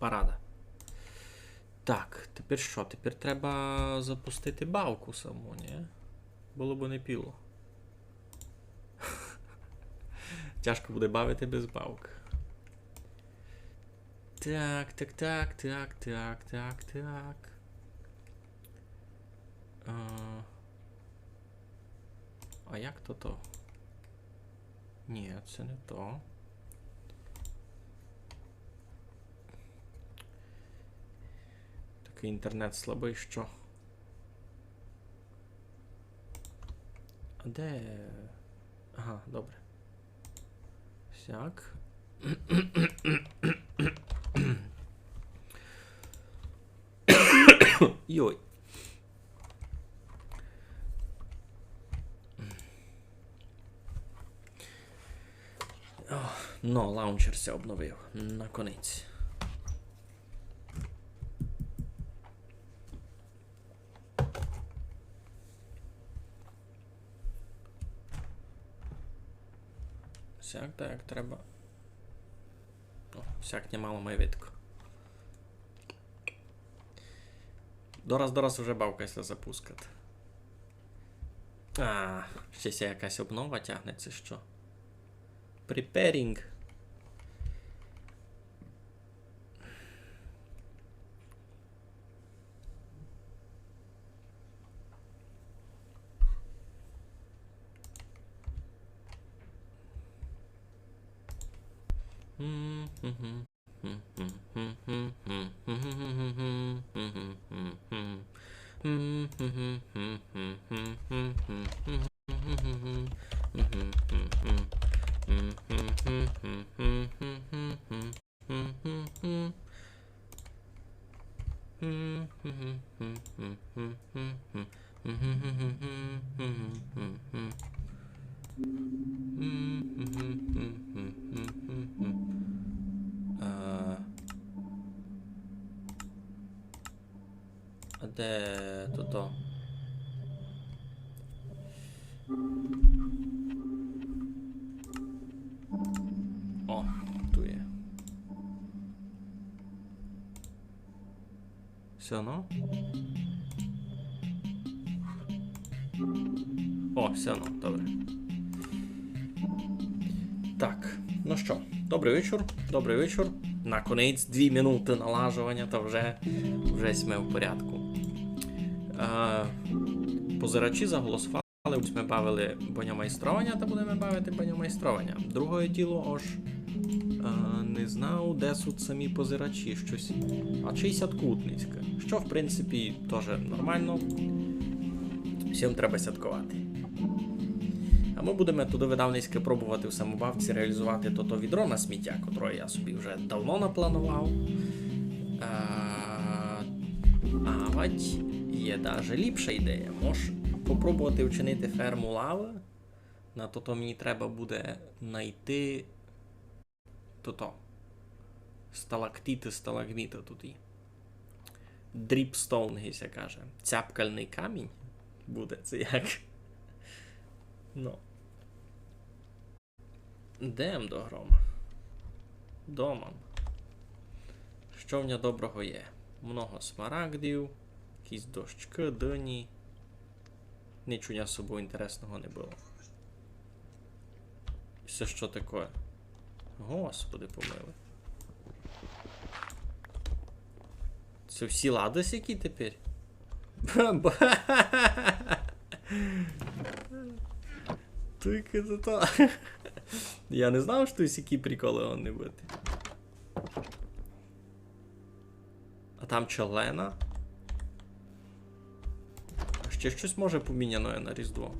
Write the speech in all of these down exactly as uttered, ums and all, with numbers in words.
Парада. Так, тепер што? Тепер треба запустити бавку саму, ні? Было бы не піло. Тяжко буде бавити без бавк. Так, так, так, так, так, так, так. А, а як то то? Ні, це не то. Такый інтернет слабый, што? А де? Ага, добре. Сяк. Йой. О, но, лаунчер ся обновив. Наконець. Сяк, так, треба. О, сяк нямало май видко. Дораз, дораз уже бавка ся запускат. А, ще ся якась обнова тягне, ци што? Preparing. Е, А де тото? О, туй є. Всьо, ну? О, всьо, ну, добре. Так, ну што, добрый вечур, добрый вечур. Наконець дві минуты налажованя, та вже, вже сьме в порядку. Е, позирачі заголосовали, ож сьме бавили баньомайстрованя, та будеме бавити баньомайстрованя. Другоє діло, ож, е, не знав, де суть самі позирачі, штось. А чи й сяткують нынька. Што, в принципі, тоже нормално. Всім треба сятковати. А мы будеме туды, видав, нынька пробовати в самобавці реалізовати тото відро на сміття, котроє я собі вже давно напланував. А, авадь є даже ліпша ідея. Мож попробовати вчинити ферму лавы. На тото мені треба буде найти тото. Сталактиты, сталагміты туй. Дріпстоун, ги ся каже. Цяпкальный камінь буде, ци як. Ну. Йдем до грома. Домам. Што в ня доброго є? Много смарагдів, якісь дощкы, дыні. Нич у ня з собов інтересного не было. Се што такоє? Господи помилуй. Се всі лады сякі тепер? Тілько то, то. Я не знав, што сякі приколы годні быти. А там челена. А ще штось може поміняноє на Різдво.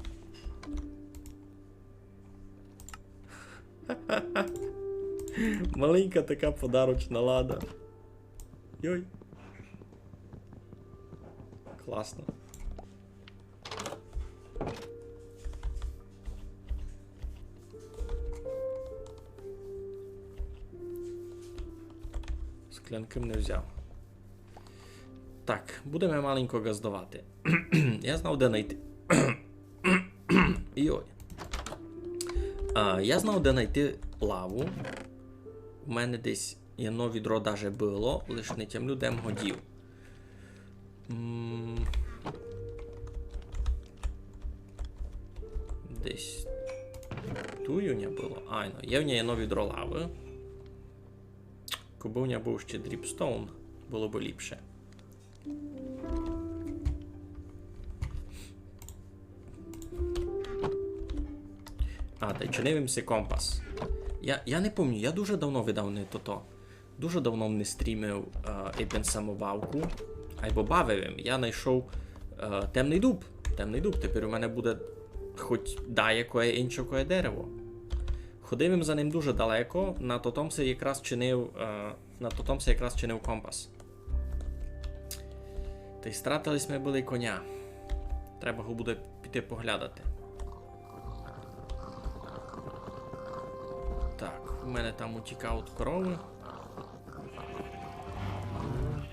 Маленька така подарочна лада. Йой. Класно. Склянкы не взяв. Так, будеме маленько ґаздовати. Я знав, де найти. Йой. А, я знав, де найти лаву. У мене десь Єдно відро даже было, лиш не тямлю, де м го дів. М. Десь туй у ня было. Айно, є в ня єдно відро лавы. Кобы у ня быв ще дріпстоун, было бы ліпше. А, тай чинив им си компас. Я, я не помню, я дуже давно видав не тото. Дуже давно не стрімив, е, ипен самобавку. Айбо бавив им. Я найшов, е, темный дуб. Темный дуб. Тепер у мене буде хоть даякоє иншакоє дерево. Ходив им за ним дуже далеко, на тотом си якраз чинив, е, на тотом си якраз чинив компас. Тай стратили сьме были коня. Треба го буде піти поглядати. Так, у мене там утікають коровы.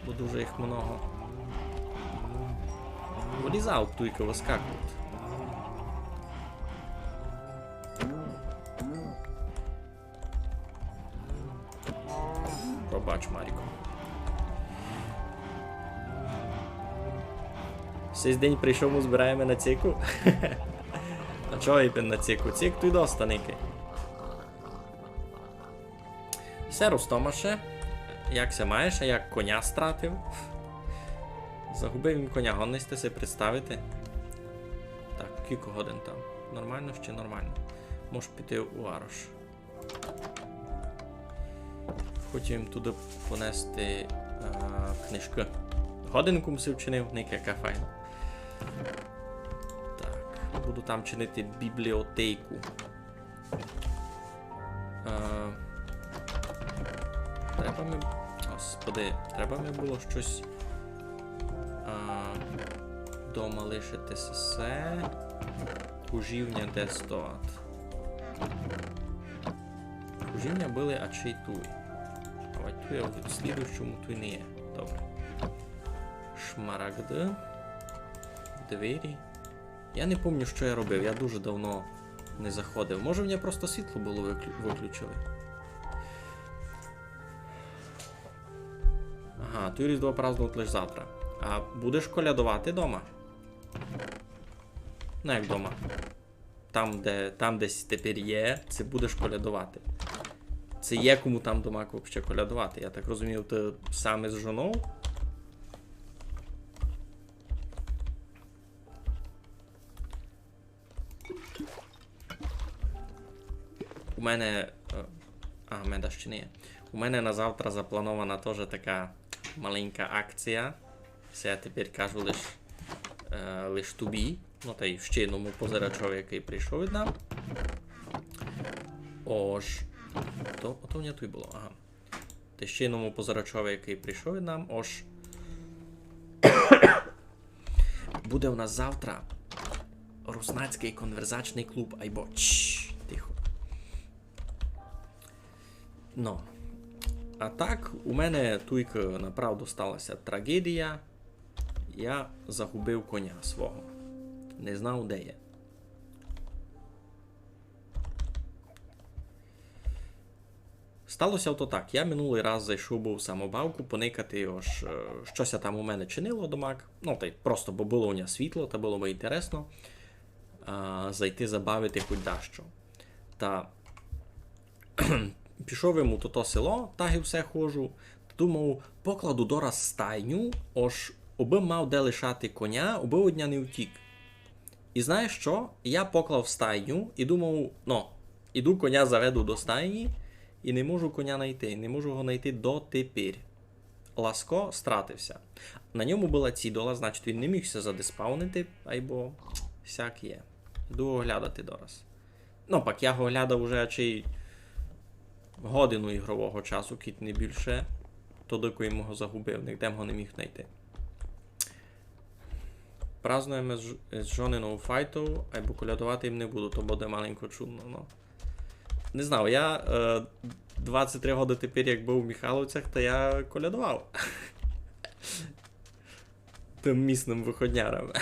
Бо дуже їх много. Вылізають туйка, выскакують. Пробач, Маріко. Сись день прийшов, мы збираєме на цику. А чого ипен на цику? Цик туй доста никай. Сервус, Томаше. Як ся маєш? А як коня стратив? Загубив им коня, годен сьте си представити? Так, кілько годин там? Нормално, ще нормално. Можеш піти у варош. Хотів им туды понести, е, книжкы. Годинку м си вчинив, никай, яка файна. Так, буду там чинити бібліотейку. Е, треба ми, господи, треба ми было штось, е, дома лишити сесе. Кужівня де стоїть? Кужівня были ачей туй. А от туй, а в слідуючому туй не є. Добре. Шмарагды. Двері. Я не помню, што я робив, я дуже давно не заходив. Може, в мене просто світло было выклю-, выключили. Ага, туй Різдво празднують лиш завтра. А будеш колядовати дома? Ну, як дома. Там, де, там, де сь тепер є, ци будеш колядовати. Ци є кому там домак вообще колядовати. Я так розумію, ты сам из жонов? У мене, е, а, меда ще не є. У мене на завтра запланована тоже така маленька акція. Се я тепер кажу лиш, е, лиш тобі. Ну, тай ще єдному позирачови, якый прийшов ид нам. Ож. То, ото в мене туй было, ага. Тай ще єдному позирачови, якый прийшов ид нам, ож. Буде у нас завтра руснацькый конверзачный клуб, айбо чш, тихо. Ну. А так, у мене туйка направду стала ся трагедія. Я загубив коня свого. Не знав, де є. Стало ся то так. Я минулый раз зайшов быв в самобавку поникати, ож, е, што ся там у мене чинило домак. Ну, тай просто, бо было у ня світло, та было бы інтересно, а, зайти забавити хоть дашто. Та пішов им у тото село, так и все ходжу. Думав, покладу дораз стайню, ож обы мав де лишати коня, обы од ня не втік. И знаєш што? Я поклав стайню и думав, ну, иду коня заведу до стайні, и не можу коня найти, не можу го найти дотепер. Ласко стратив ся. На ньому была цідола, значить, він не міг ся задеспавнити, айбо сяк є. Иду оглядати дораз. Ну, пак я го глядав уже ачей годину ігрового часу, кідь не більше. Тогды, коли м го загубив, нигде м го не міг найти. Празднуєме з ж-, з жонинов файтов, айбо колядовати им не буду, то буде маленько чудно, ну. Не знаю, я, е, двадцять три годы тепер, як быв у Михайловцях, та я колядовав. Тым місным выходнярам.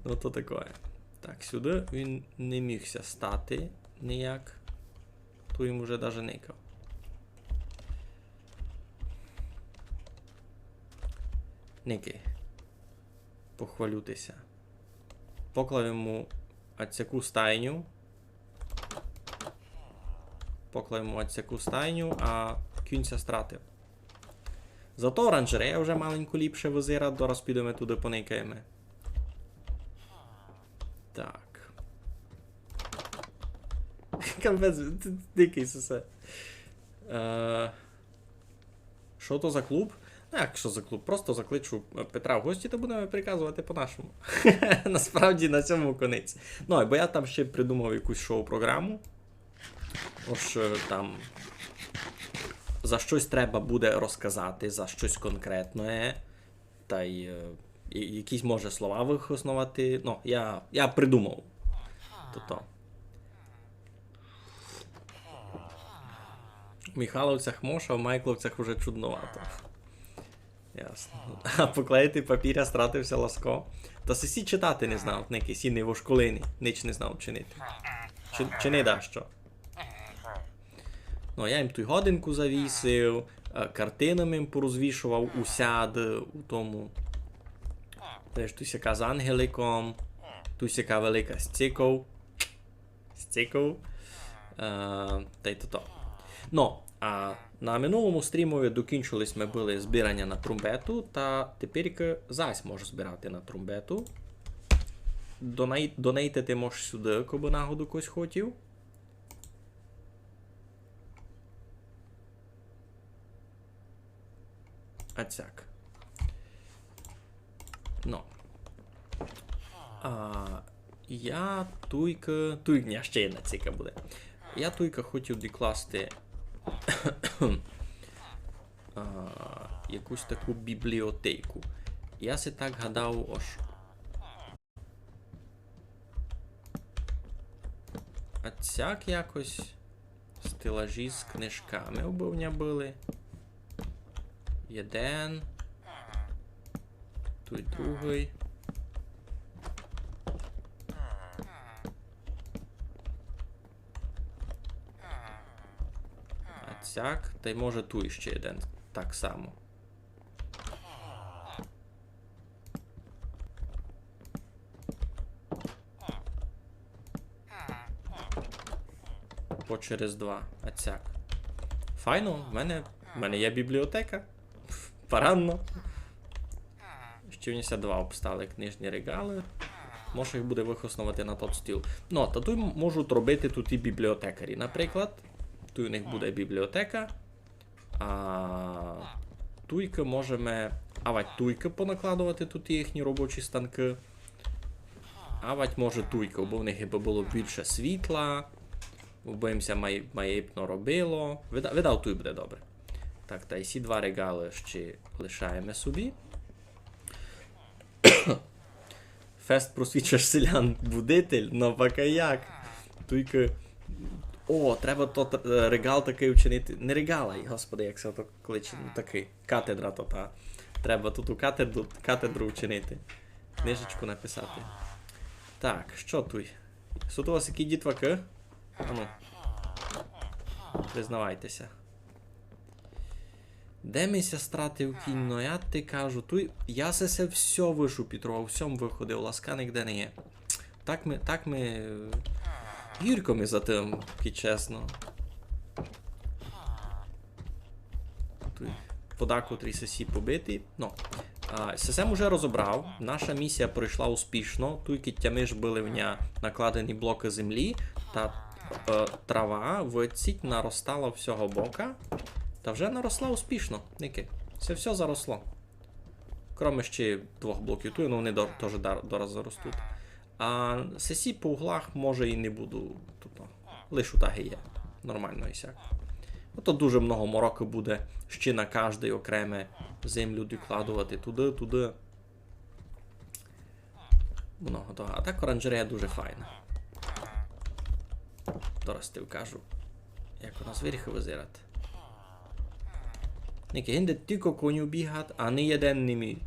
Ну, то такоє. Так, сюды він не міг ся стати ніяк. То Им уже даже никав. Никай. Похвалю ти ся. Поклав йому ацяку стайню. Поклав йому ацяку стайню, а кінь ся стратив. Зато оранжерея вже маленько ліпше визират, дораз підеме туды поникаєме. Так. Капець, т-, дикый сесе. Е, што то за клуб? Ну, як што за клуб? Просто закличу, е, Петра в гості, то будеме приказовати по-нашому. Насправді на сьому конець. Ну, бо я там ще придумав якусь шоу-програму. Ож, е, там за штось треба буде розказати, за штось конкретне. Тай, е, і-, якісь, може, слова вихосновати. Ну, я, я придумав. Тото. У Михайловцях мож, а в Майкловцях уже чудновато. Ясно. А поклеїти папіря стратив ся Ласко. Та сесі читати не знав, никай, сі не вошколені, нич не знав чинити. Чи, чи не дащо. Ну, я їм туй годинку завісив, е, картинами їм порозвішовав усяд, е, у тому. Теж туй сяка з ангеликом, туй сяка велика з циков. З циков. Е, тай тото. Ну, а на минулому стрімови докінчили сьме были збираня на трумбету, та теперь зась можу збирати на трумбету. Доней-, донейтити мож сюды, кобы нагоду когось хотів. А цяк. Ну. А, я туйка, туй, ня ще єдна цика буде. Я туйка хотів докласти, а, якусь таку бібліотейку. Я си так гадав, ож А цяк якось стелажі з книжками убы в ня были. Єден. Туй другый. А цяк, тай може туй ще єден так само. По через два. А цяк. Файно, в мене, в мене є бібліотека. Парадно. Ще в ня ся два обстали книжні реґалы. Може їх буде вихосновати на тот стіл. Ну, та туй м-, можуть робити туй і бібліотекарі, наприклад. Туй у них буде бібліотека. А туйкы можеме, авать туйкы понакладовати туй їхні робочі станкы. Авать може туйкы, бо в них бы было більше світла, бо їм ся май-, маєпно робило. Вида-, видав, туй буде добре. Так, та й сі два реґалы ще лишаєме собі. Фест просвічуєш селян будитель, ну пока як. Туйкы. О, треба тот, е, реґал такый вчинити. Не реґал, ай, господи, як се то кличе, ну, такый. Катедра то та. Треба туй ту катедру, катедру вчинити. Книжечку написати. Так, што туй? Сут у вас які дітвакы? Ану. Признавайте ся. Де ми ся стратив кінь, но я ти кажу, туй я се, се всьо вышупітрував, у всьому выходив, Ласка нигде не є. Так ми, так ми, е, гірко ми за тым, кидь чесно. Туй подакотрі сесі побиті. Ну, а, се сем уже розобрав. Наша місія пройшла успішно. Туй кидь тямиш были в ня накладені блокы землі, та, е, трава выдціть наростала всього бока. Та вже наросла успішно. Никай. Се всьо заросло. Кроме ще двох блоків туй, ну вони до-, тоже дар-, дораз заростуть. А сесі по углах, може, і не буду, тобто, лишу так, ги є. Нормално і сяк. Ото дуже много морокы буде ще на каждый окреме землю докладовати туды, туды. Много того. А так оранжерея дуже файна. Дораз ти вкажу, як она зверьху визират. Никай, гинде тілько коню бігат, а ни єден не мій.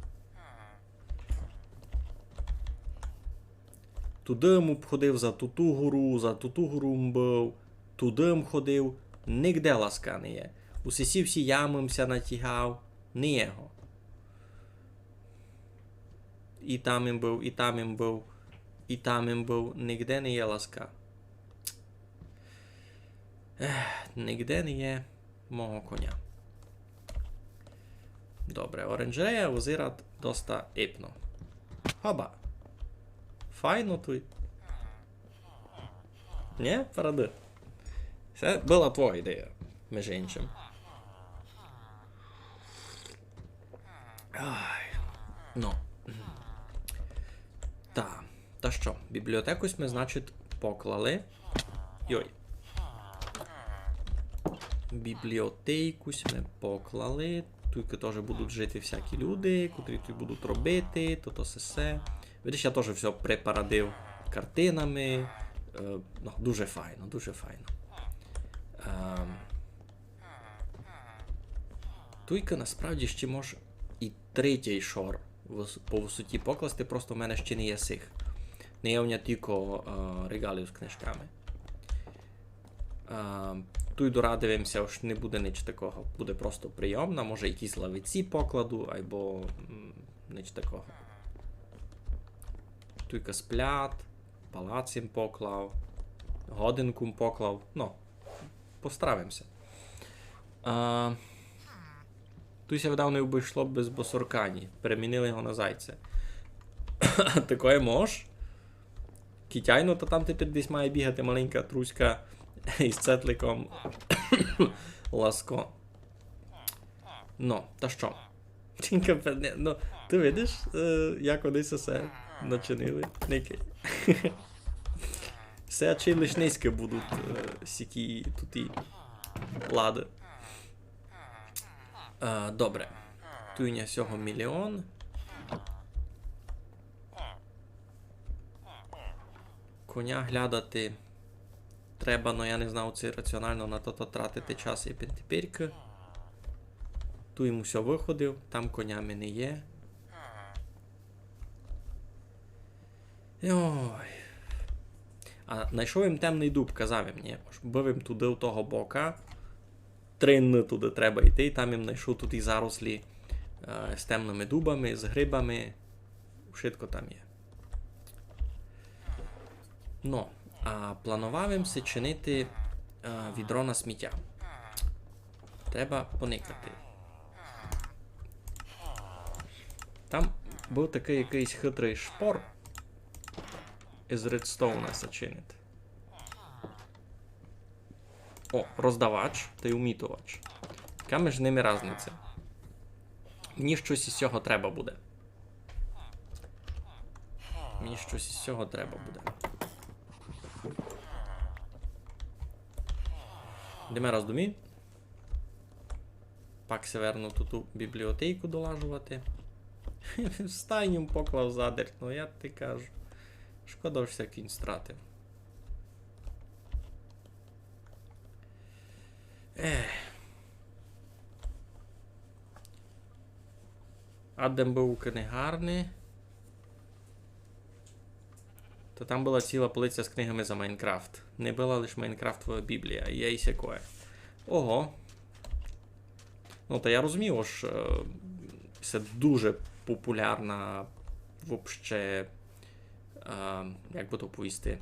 Туды м обходив, за туту гору, за туту гору м быв. туды м ходив, нигде ласка не є. У сесі всі ямы м ся натягав, не є го. І там им быв, і там им быв, і там им быв, нигде не є ласка. Ех, нигде не є мого коня. Добре, оранжерея вызират доста епно. Хоба. Файно туй. Нє? Парады. Се была твоя ідея, межи иншым. Ай. Ну. Та. Та што, бібліотеку сьме, значить, поклали. Йой. Бібліотейку сьме поклали. Туйкы тоже будуть жити всякі люди, котрі туй будуть робити, то, то сесе. Видиш, я тоже всьо припарадив картинами. Е, ну, дуже файно, дуже файно. Ем, Туйка насправді ще мож і третій шор выс-, по высоті покласти, просто в мене ще не є сих. Не є у мене тілько, е, регалів з книжками. Е, туй дорадив им ся, ож не буде нич такого, буде просто прийомна, може якісь лавиці покладу, айбо, м, нич такого. Туйка сплят, палац им поклав, годинку им поклав, ну, постарав им ся. А, туй ся видав не обышло без босоркані. Перемінили го на зайця. Такоє мож? Кітяйно, та там тепер десь має бігати маленька труська із цетликом. Ласко. Ну, та што? Тінька пе-, не, ну, ты видиш, е, як они се, се начинили? Никай. Се ачей лиш низько будуть, е, сякі туті лады. Е, добре. Туй у ня сього міліон. Коня глядати треба, но я не знав, ци раціонално на тото тратити час і пентеперькы. Туй им усьо выходив, там коня ми не є. Йой. А найшов им темный дуб, казав им, нє? Ож быв им туды, у того бока. Три дни туды треба йти, і там им найшов туй і зарослі, е, з темными дубами, з грибами. Вшытко там є. Ну, а планував им си чинити, е, відро на сміття. Треба поникати. Там быв такый якыйсь хитрый шпор із редстоуна се чинити. О, роздавач тай умітувач. Яка межи ними разниця? Мені штось із сього треба буде. Мені штось із сього треба буде. Йдеме раз домі. Пак се верну ту, ту бібліотейку долажовати. Стайню м поклав задерть, ну я ти кажу. Шкода, ож ся кінь стратив. Ех. А де м быв у книгарни? Та там была ціла полиця з книгами за Майнкрафт. Не была лиш Майнкрафтова біблія. Є і сякоє. Ого. Ну, та я розумію, ож, е, се дуже популярна вообще, е, як бы то повісти,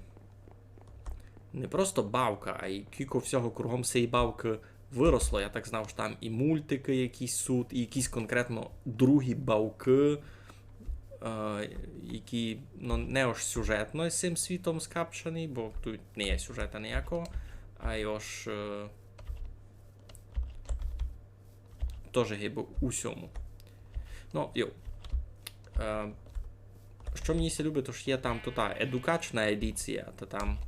не просто бавка, а й кілько всього кругом сеї бавкы выросло. Я так знав, што там і мультикы якісь суть, і якісь конкретно другі бавкы, е, які, ну, не ож сюжетно з сим світом скапчані, бо туй не є сюжета ніякого, а й ож, е, тоже гибы у сьому. Ну, йо. Е, што мені ся любить, то ж є там то та едукачна едіція, та там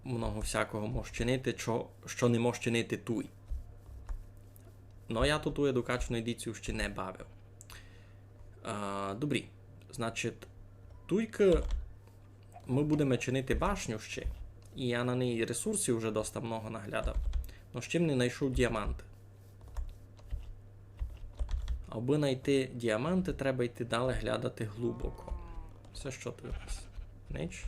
много всякого мож чинити, што, што не мож чинити туй. Но я ту, ту едукачну едіцію ще не бавив. Е, добрі. Значить, туйкы мы будеме чинити башню ще. І я на неї ресурсів уже доста много наглядав. Но ще м не найшов діаманты. Абы найти діаманты, треба йти далі глядати глубоко. Се што туй у нас? Нич.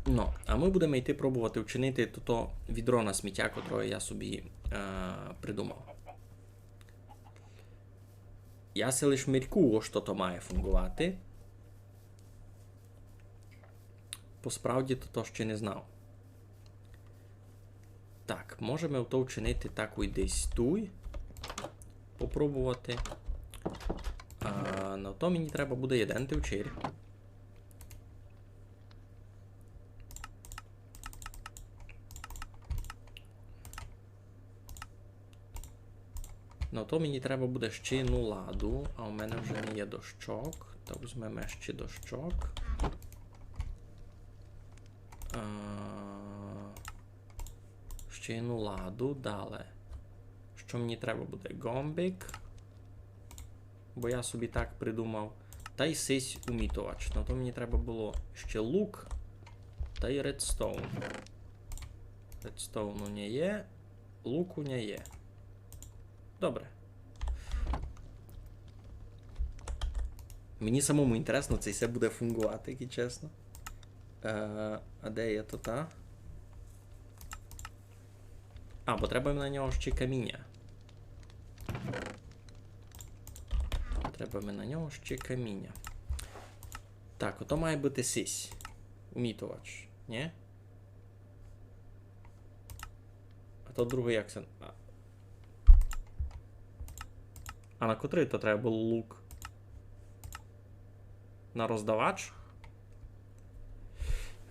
Ну, а мы будеме йти пробовати вчинити тото відро на сміття, котроє я собі е, придумав. Я си лиш міркую, што то має фунґовати. По справді то, то ще не знав. Так, можеме то вчинити так і десь туй. Попробовати. А, на то мені треба буде єден тивчир. Ну, то мені треба буде ще єдну ладу, а у мене вже не є дощок. Та возьмеме ще дощок. А, ще єдну ладу, дале. Што мені треба буде? Ґомбик. Бо я собі так придумав. Тай сись умітувач. На то мені треба было ще лук. Тай редстоун. Редстоуну не є. Луку не є. Добре. Мені самому інтересно, ци се буде фунґовати, як чесно. Е, а де є то та? А, бо треба на нього ще каміня. Треба ми на нього ще каміня. Так, ото має быти сись. Умітувач, нї? А то другый як се... А, а на котрый то треба было лук? На роздавач?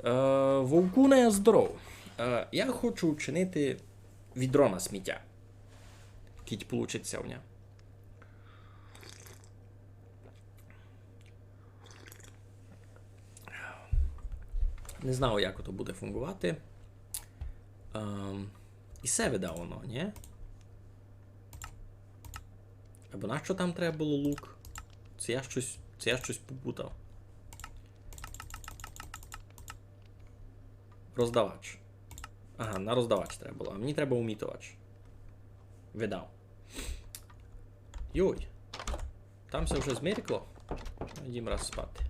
Е, Вовкуне, здоров. Е, я хочу вчинити відро на сміття. Кідь получить ся у ня. Не знав, як то буде фунґовати. Ем, і се видав воно, нї? Або нащо там треба было лук? Се я штось, се я штось попутав. Роздавач. Ага, на роздавач треба было, а мені треба умітувач. Видав. Йой. Там ся вже змеркло. Йдім раз спати.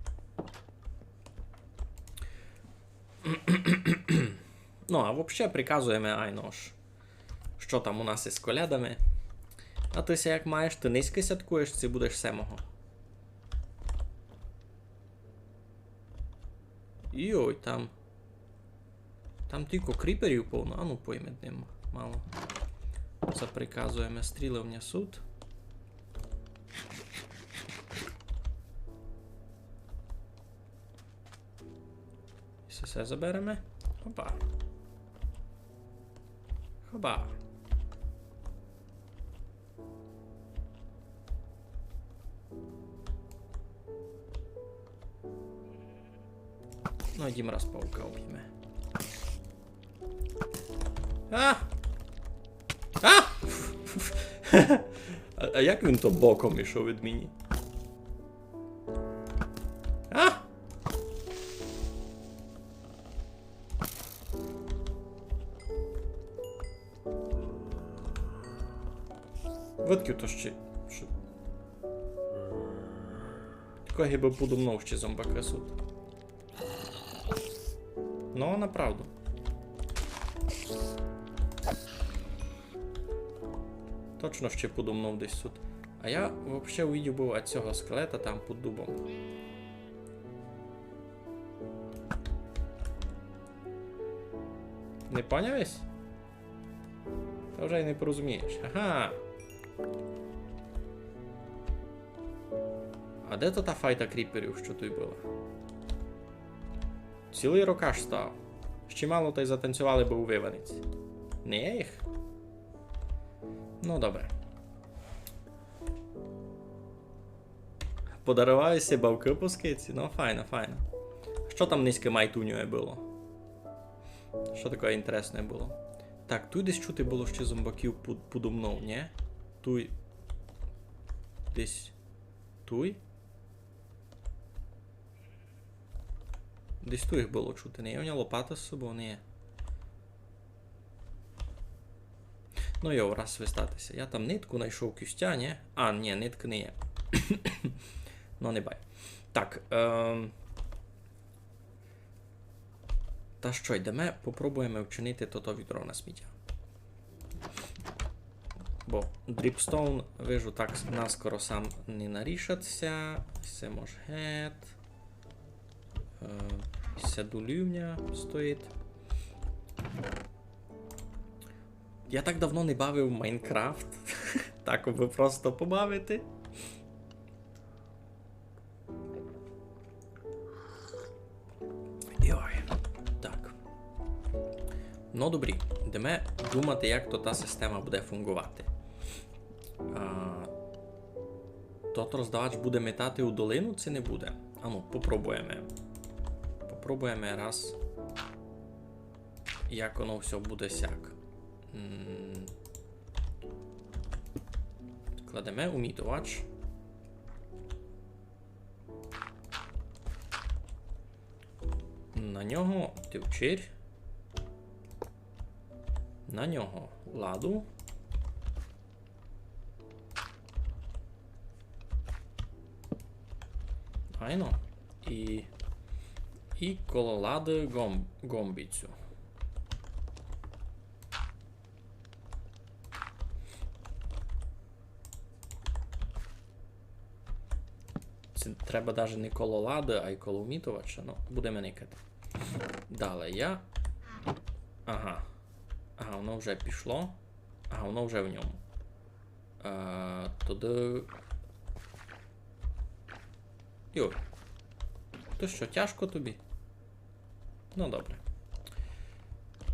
Ну, а вообще приказуєме, айно ж, што там у нас із колядами. А ты ся як маєш, ты нынька святкуєш, ци будеш семого? Йой, там. Там тілько кріперів повно, а ну пойме ним мало. Заприказуєме, стрілы в ня сут. І се всьо забереме. Опа. Хоба. Ну, йдім раз павка уб'єме. А! А! А, а як він то боком ішов від мені? А! Видків то ще. Што? Тако гибы подо мнов ще зомбакы сут. Ну, направду. Точно ще подо мнов десь сут. А я вообще увидів быв ад сього скелета там під дубом. Не поняв єсь? Та вже й не порозумієш. Ага. А де то та файта кріперів, што туй была? Цілый рокаш став. Ще мало тай затанцьовали бы у виванець. Не є їх? Ну, добре. Подаровав єсь бавкы по скидці? Ну, файно, файно. Што там нынька май ту у нього было? Што таке інтересне было? Так, туй десь чути было ще зомбаків пу-, подо мнов, нї? Туй. Десь туй? Десь туй їх было чути, нї? Є у нього лопата з собов? Нї. Ну, йо, раз свистати ся. Я там нитку найшов, кістя, нї? А, нї, ниткы не є. Ну, не бай. Так, ем, Та што, йдеме, попробуєме вчинити тото відро на сміття. Бо дріпстоун, вижу, так наскоро сам не нарішать ся. Се мож гет. Е, се долівня стоїть. Я так давно не бавив в Майнкрафт. Так, аби просто побавити. Йой. Так. Ну, добрі, йдеме думати, як то та система буде фунґовати. А, тот роздавач буде метати у долину, ци не буде? Ану, попробуєме. Попробуєме раз, як оно всьо буде сяк. М. Кладеме умітувач. На нього тивчир. На нього ладу. Айно. І, і коло лады гом-, гомбицю. Се треба даже не коло лады, а й коло умітувача. Ну, будеме никати. Дале я. Ага. Ага, воно вже пішло. Ага, воно вже в ньому. Е, тогды... Йой. То што, тяжко тобі? Ну, добре.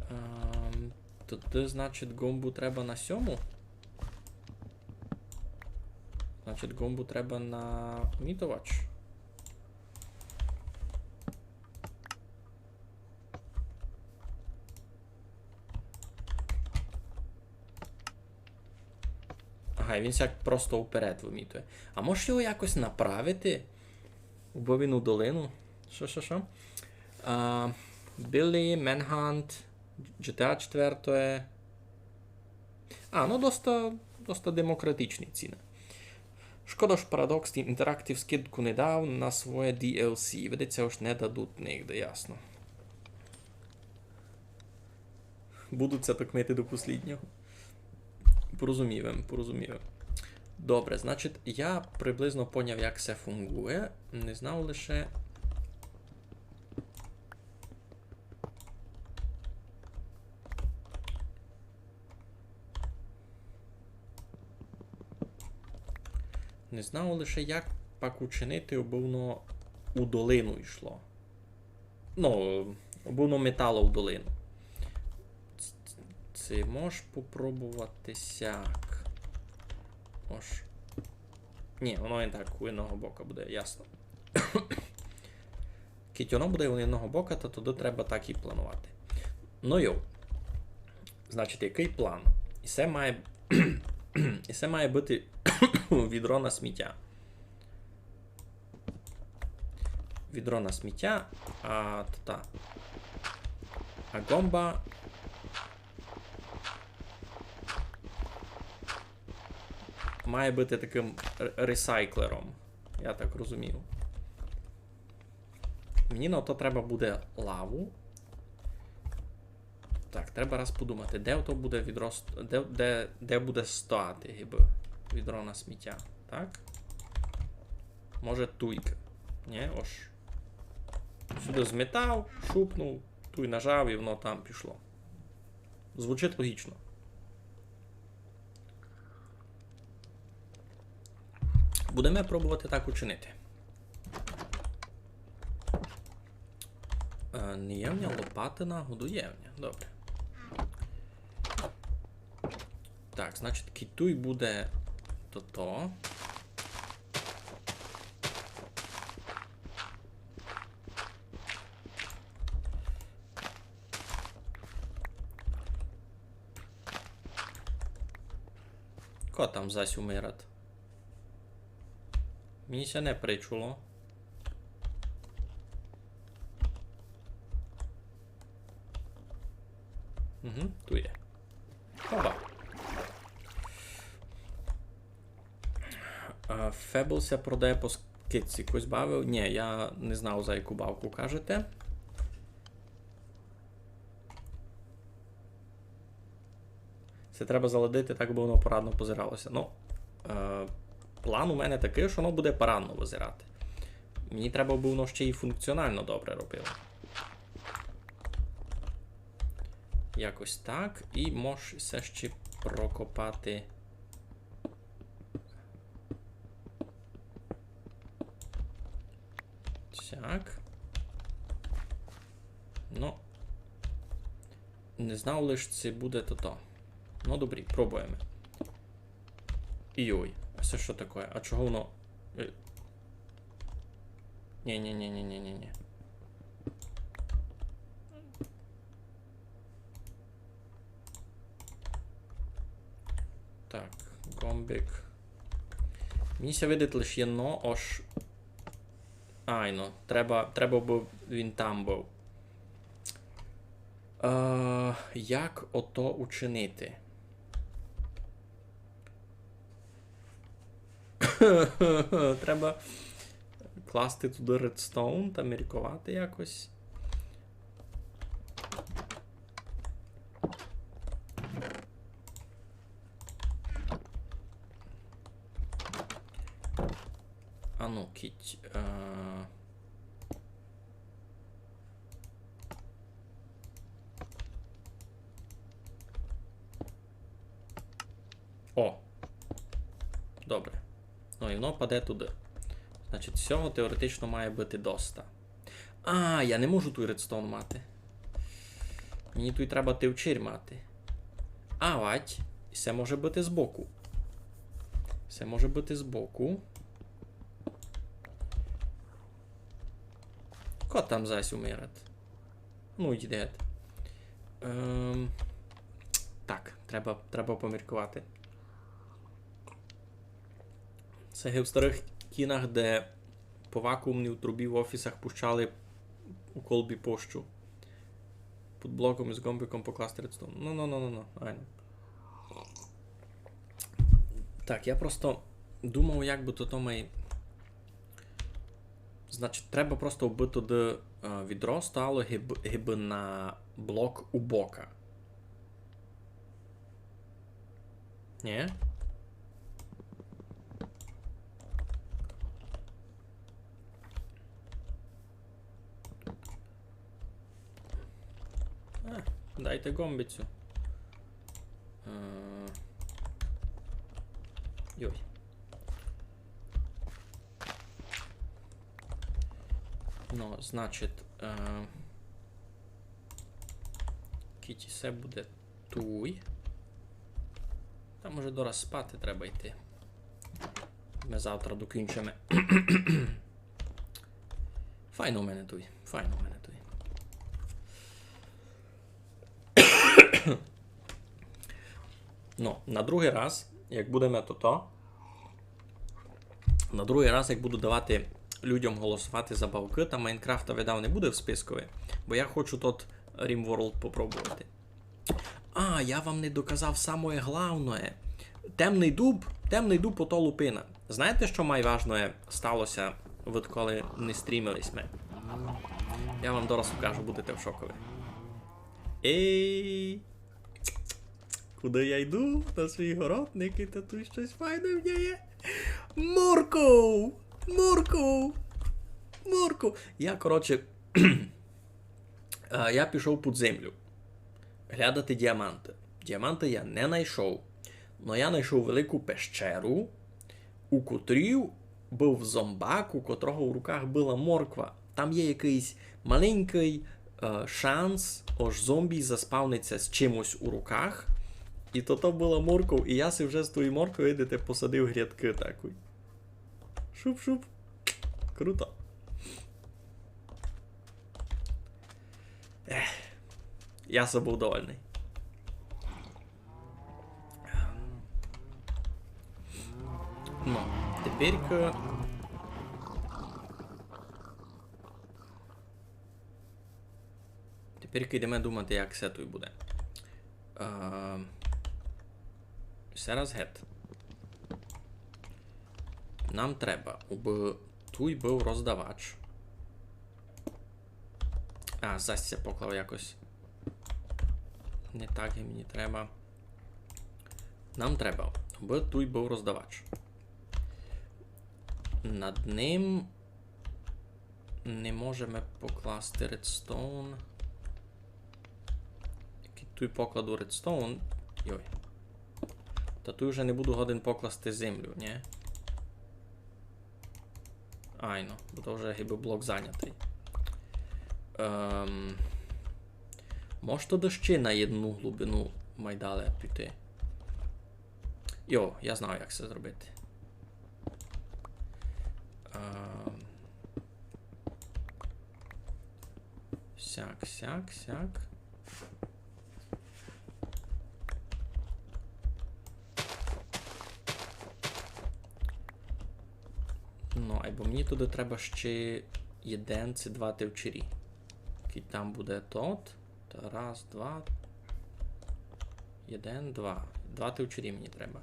Ем, тогды, значить, гомбу треба на сьому. Значить, гомбу треба на умітувач. Ага, і він сяк просто вперед вымітує. А можеш його якось направити? Убы він у долину. Што, што, што? А, Billy Manhunt, G T A четвертоє. А, ну, доста, доста демократичні ціны. Шкода, ож Paradox Interactive скидку не дав на своє D L C. Видить ся, ож не дадуть нигде, ясно. Будуть ся токмити до послїднього. Порозумів им, порозумів им. Добре, значить, я приблизно поняв, як се фунґує. Не знав лише, не знав лише, як пак учинити, обы воно у долину йшло. Ну, обы воно метало в долину. Ц-, ц-, ци мож попробовати сяк? Ож. Ні, воно і так у одного бока буде, ясно. Кідь воно буде у одного бока, то тогды треба так і планувати. Ну йо. Значить, якый план? І се має, і се має быти відро на сміття. Відро на сміття, а та, та. А гомба має быти такым р-, ресайклером. Я так розумію. Мені на то треба буде лаву. Так, треба раз подумати, де то буде відро ст-, де, де, де буде стояти, гибы, відро на сміття. Так? Може, туйка. Ні, ож. Сюды зметав, шупнув, туй нажав і воно там пішло. Звучить логічно. Будеме пробовати так учинити. Е, не є в ня лопатина, гуду є в ня. Добре. Так, значить, кідь туй буде тото. Ко там зась умират? Мені ся не причуло. Угу, туй є. Хоба. А, Фебл ся продає по скидці. Когось бавив? Ні, я не знав, за яку бавку кажете. Се треба заладити так, аби воно парадно позирало ся. Ну, е, план у мене такый, што воно буде парадно визирати. Мені треба, аби воно ще й функціонално добре робило. Якось так. І мож се ще прокопати. Так. Ну. Не знав лиш, ци буде тото. Ну, добрі, пробуєме. Йой, а се што таке? А чого воно? Е. Нї, нї, нї, нї, нї, нї, нї. Так, ґомбик. Мені ся видить лиш єдно, ож. Айно, треба, треба, бы він там быв. Е, як ото учинити? Треба класти туды редстоун та мірковати якось. Ану, кіть. Е, О! Добре. Ну, і воно паде туды. Значить, всього теоретично має быти доста. А, я не можу туй редстоун мати. Мені туй треба тивчир мати. А, вать. І се може быти збоку. Се може быти збоку. Ко там зась умирать? Ну, йди гет. Ем, так, треба, треба помірковати. Се ги в старых кінах, де по вакуумній трубі в офісах пущали у колбі пощу. Під блоком із ґомбиком покласти редстоун. Ну, ну, ну, ну, ну, айно. Так, я просто думав, як бы то, то май. Значить, треба просто, бы туды, е, відро стало гиб-, гибы на блок у бока. Нї? А, дайте ґомбицю. Е, йой. Ну, значить, е, кіть се буде туй. Там уже дораз спати треба йти. Мы завтра докінчиме. Файно у мене туй, файно у мене туй. Ну, на другый раз, як будеме тото, на другый раз, як буду давати людям голосовати за бавкы, там Майнкрафта, видав, не буде в спискови, бо я хочу тот RimWorld попробовати. А, я вам не доказав самоє главноє. Темный дуб, темный дуб, ото лупина. Знаєте, што май важноє стало ся, відколи не стрімили сьме? Я вам дораз укажу, будете в шокови. Ей! Куды я йду? На свій город, никайте, туй штось файне в мене є. Морков! Морков! Морков! Я, коротше, е, я пішов під землю глядати діаманты. Діаманты я не найшов, но я найшов велику пещеру, у котрій быв зомбак, у котрого в руках была морква. Там є якыйсь маленькый, е, шанс, ож зомбі заспавнить ся з чимось у руках. І то, то была морков, і я си вже з тої моркви, видите, посадив грядкы такой. Шуп-шуп. Круто. Ех, я собою довольный. Ну, тепер, тепер йдеме думати, як се туй буде. Е, ще раз гет. Нам треба, убы туй быв роздавач. А, зась ся поклав якось. Не так і мені треба. Нам треба, абы туй быв роздавач. Над ним не можеме покласти редстоун. Як туй покладу редстоун. Йой. Та туй уже не буду годен покласти землю, нї? Айно, бо то вже гибы блок занятый. Ем, мож туды ще на єдну глубину май дале піти. Йо, я знаю, як се зробити. Ем, сяк, сяк, сяк. Ну, айбо мені туды треба ще єден ци два тивчері. Кідь там буде тот, та раз, два, єден, два. Два тивчері мені треба.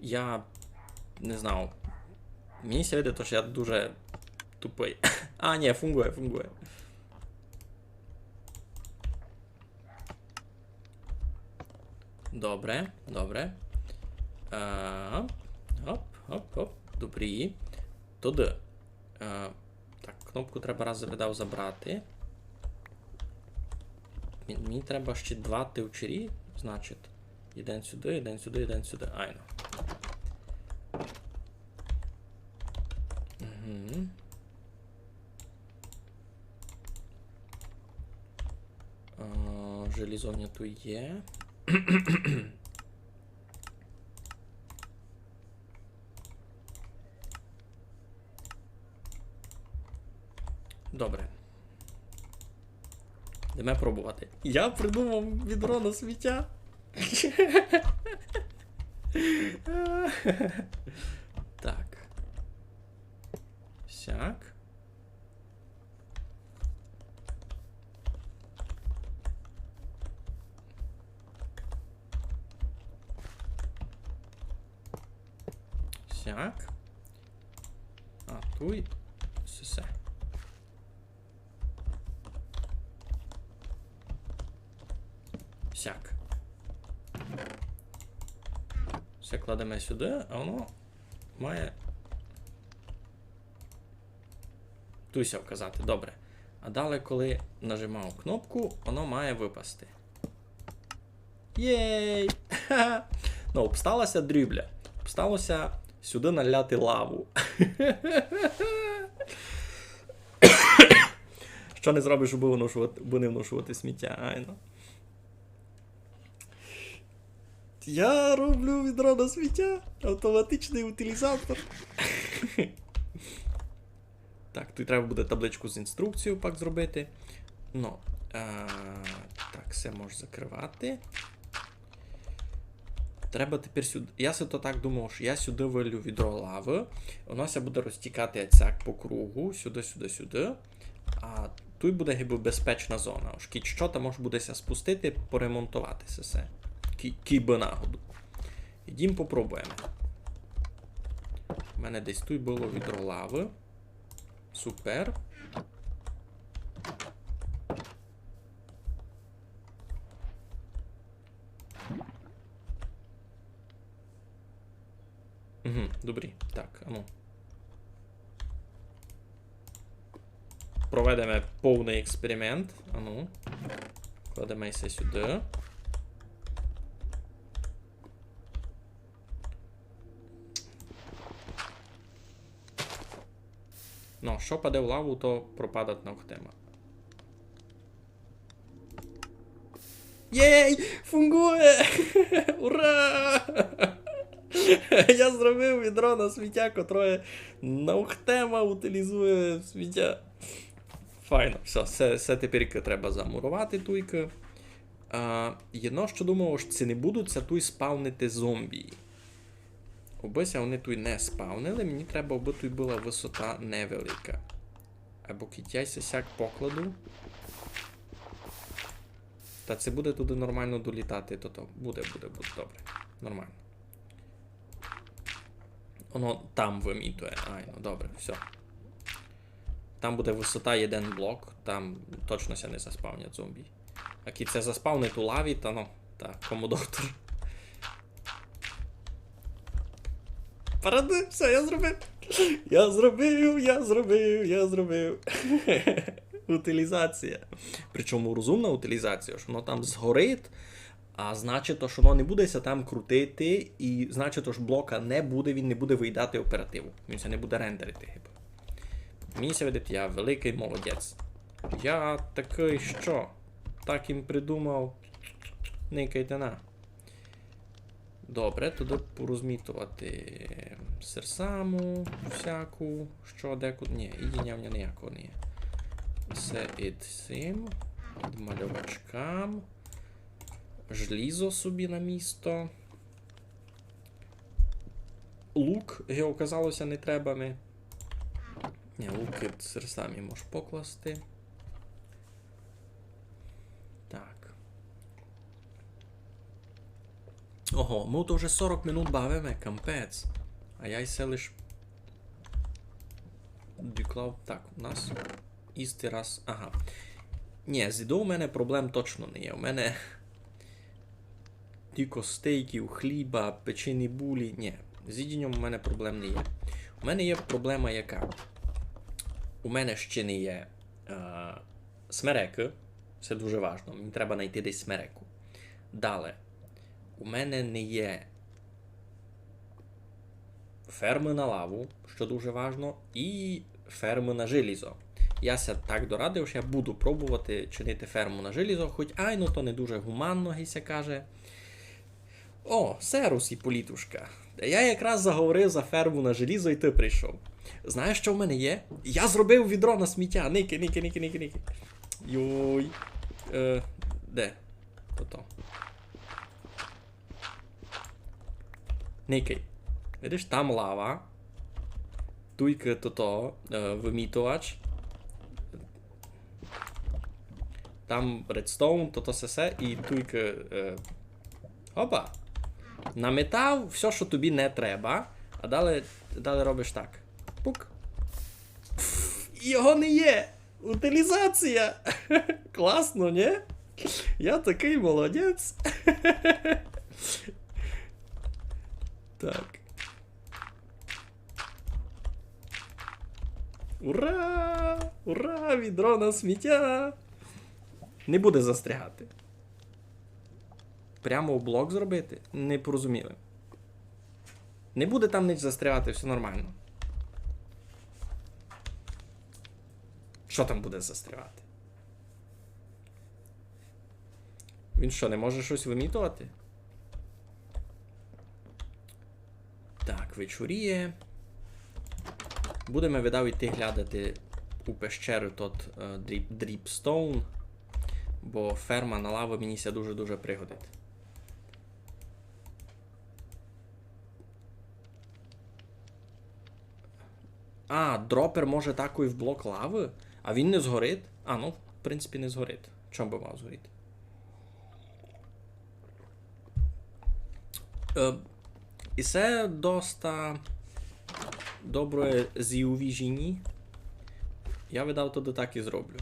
Я не знав. Мені ся видить, што я дуже тупый. А, нї, фунґує, фунґує. Добре, добре. Е, оп, оп, оп. Добрі. Туды. Е, так, кнопку треба раз, видав, забрати. Мі-, мені треба ще два тивчері, значить. Єден сюды, єден сюды, єден сюды. Айно. Угу. А, желізо в мене туй є. Добре. Йдеме пробовати. Я придумав відро на сміття. Так. Сяк. Сяк. А туй сесе. Сяк. Всьо кладеме сюды, а воно має туй ся вказати. Добре. А дале, коли нажимав кнопку, воно має выпасти. Єй! Ну, обстала ся дрібля. Обстало ся сюды наляти лаву. Што не зробиш, абы выношовати, абы не выношовати сміття, айно. Я роблю відро на сміття. Автоматичный утилізатор. Так, туй треба буде табличку з інструкцією пак зробити. Ну, е, так, всьо можеш закрывати. Треба тепер сюды. Я си то так думав, што я сюды вылю відро лавы. Воно ся буде розтікати сяк по кругу, сюды, сюды, сюды. А туй буде гибы безпечна зона. Ож кідь што, та мож буде ся спустити, поремонтовати се всьо. Кі-, кібы нагоду. Ідім попробуєме. У мене десь туй было відро лавы. Супер. Угу, добрі. Так, ану. Проведеме повный експеримент. Ану. Кладеме се сюды. Ну, што паде в лаву, то пропадать наухтема. Єй! Фунґує! Ура! Я зробив відро на сміття, котроє наухтема утилізує сміття. Файно, всьо, се, се тепер треба замуровати туйкы. А, єдно, што думав, ож ци не будуть ся туй спавнити зомбі. Обы ся они туй не спавнили, мені треба, обы туй была высота невелика. Або кидь я ся сяк покладу. Та ци буде туды нормално долітати, то, то буде, буде, буде, добре. Нормално. Воно там вымітує. Айно, добре, всьо. Там буде высота єден блок, там точно ся не заспавнять зомбі. А кидь ся заспавнить у лаві, та ну, та кому доктор. Парады, всьо, я зробив. Я зробив, я зробив, я зробив. Утилізація. Причому розумна утилізація, што воно там згорить, а значить, то, што воно не буде ся там крутити, і значить, то, што блока не буде, він не буде выїдати оперативу. Він ся не буде рендерити, гибы. Мені ся видить, я великый молодець. Я такый што? Так їм придумав. Никайте на. Добре, туды порозмітовати серсаму всяку, што декуды. Ні, її нявня ніякого не є. Се ид сим, ид мальовачкам. Желізо собі на місто. Лук, ги оказало ся, не треба ми. Ні, лук ид серсамі мож покласти. Так. Ого, мы то вже сорок минут бавиме, кампець. А я й се лиш доклав. Так, у нас істи раз. Ага. Ні, з їдов у мене проблем точно не є. У мене тілько стейків, хліба, печені булі. Ні, з їдінням у мене проблем не є. У мене є проблема яка? У мене ще не є, е, смерекы. Се дуже важно. Мені треба найти десь смереку. Дале. У мене не є фермы на лаву, што дуже важно, і фермы на желізо. Я ся так дорадив, што я буду пробовати чинити ферму на желізо, хоть айно то не дуже гуманно, ги ся каже. О, серус, Іполітушка. Я якраз заговорив за ферму на желізо, і ты прийшов. Знаєш, што в мене є? Я зробив відро на сміття. Никай, никай, никай, никай, никай. Йой. Е, де? Тото. Никай. Видиш, там лава. Туйкы тото, е, вымітувач. Там редстоун, тото сесе і туйкы, е, опа. Наметав всьо, што тобі не треба, а далі, далі робиш так. Пук. Пф, його не є! Утилізація! Класно, ні? Я такый молодець. Так. Ура! Ура! Відро на сміття! Не буде застрягати. Прямо у блок зробити? Не порозуміли. Не буде там нич застрягати, всьо нормално. Што там буде застрягати? Він што, не може штось вымітовати? Так, вечоріє. Будеме, видав, іти глядати у пещеру тот, е, дріп-, дріпстоун, бо ферма на лаву мені ся дуже-дуже пригодить. А, дропер може такой в блок лавы? А він не згорить? А, ну, в принципі, не згорить. Чом бы мав згоріти? Е, і се доста добре зіувіжені. Я, видав, тогды так і зроблю.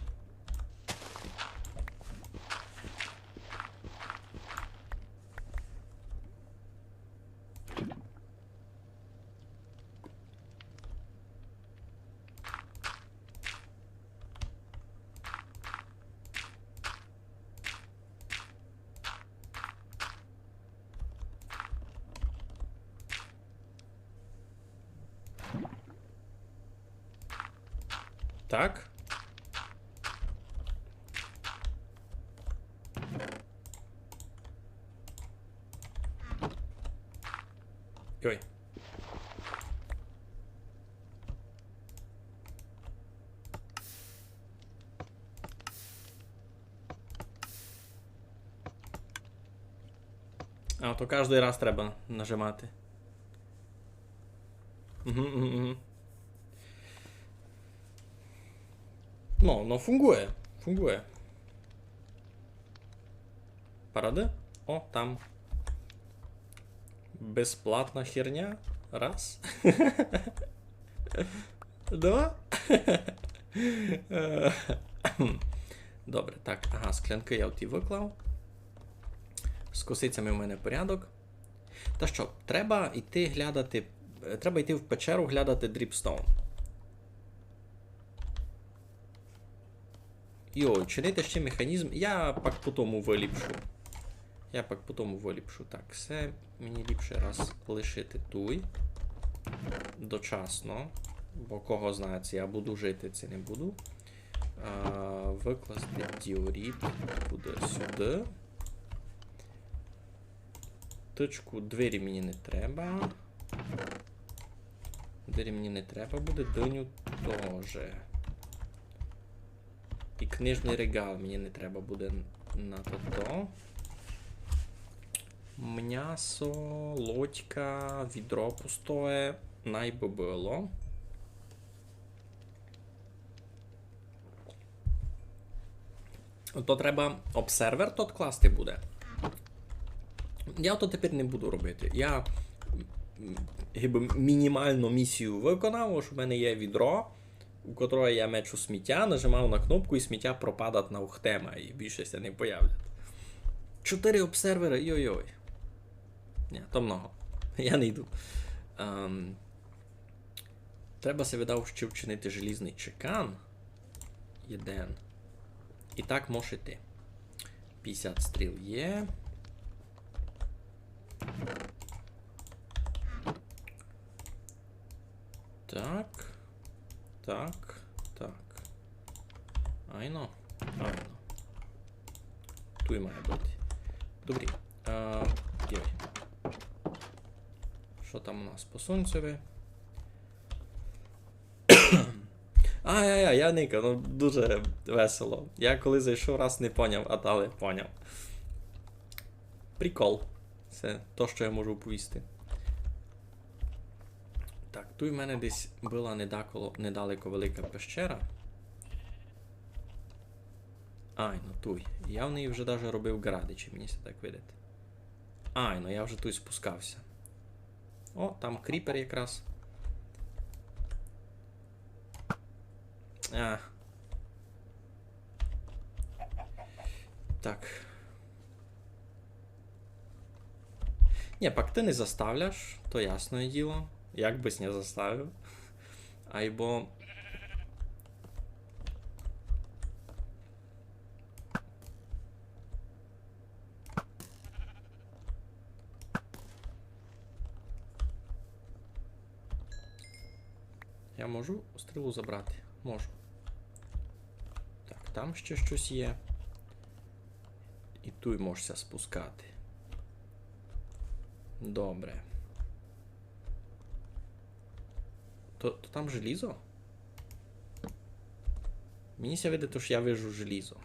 Так. Йой. А, то каждый раз треба нажимати. Угу, угу, угу. Но, но фунґує. Фунґує. Парады? О, там. Безплатна херня. Раз. Два. Добре, так, ага, склянкы я оті выклав. З косицями в мене порядок. Та што, треба йти глядати, е, треба йти в печеру глядати дріпстоун. Йо, чинити ще механізм. Я пак по тому выліпшу. Я пак по тому выліпшу. Так, всьо мені ліпше раз лишити туй. Дочасно. Бо кого знає, ци я буду жити, ци не буду. А, выкласти діоріт буде сюды. Тычку, двері мені не треба. Двері мені не треба буде, дыню тоже. І книжный реґал мені не треба буде на тото. Мнясо, лодька, відро пустоє, най бы было. То треба обсервер тот класти буде. Я то тепер не буду робити. Я, м, гибы мінімалну місію выконав, ож в мене є відро, у котрого я мечу сміття, нажимав на кнопку і сміття пропадать на ухтема, і більше ся не появлять. Чотири обсервера, йой-йой. Ні, то много. Я не йду. Ем, треба ся, видав, ще вчинити желізный чекан. Єден. І так мож іти. Пятдесят стріл є. Так. Так. Так. Айно. Айно. Туй має быти. Добрі. А, йой. Што там у нас по сонцеви? Ай-яй-яй, я никав, ну, дуже весело. Я коли зайшов, раз не поняв, а далі поняв. Прикол. Се то, што я можу оповісти. Так, туй в мене десь была недаколо-, недалеко велика пещера. Айно, туй. Я в неї вже даже робив ґрадичі, мені ся так видить. Айно, я вже туй спускав ся. О, там кріпер якраз. А. Так. Ні, пак ты не заставляш, то ясноє діло. Як бысь не заставив. Айбо Я можу стрілу забрати? Можу. Так, там ще штось є. І туй мож ся спускати. Добре. То, то там желізо? Мені ся видить, ож я вижу желізо.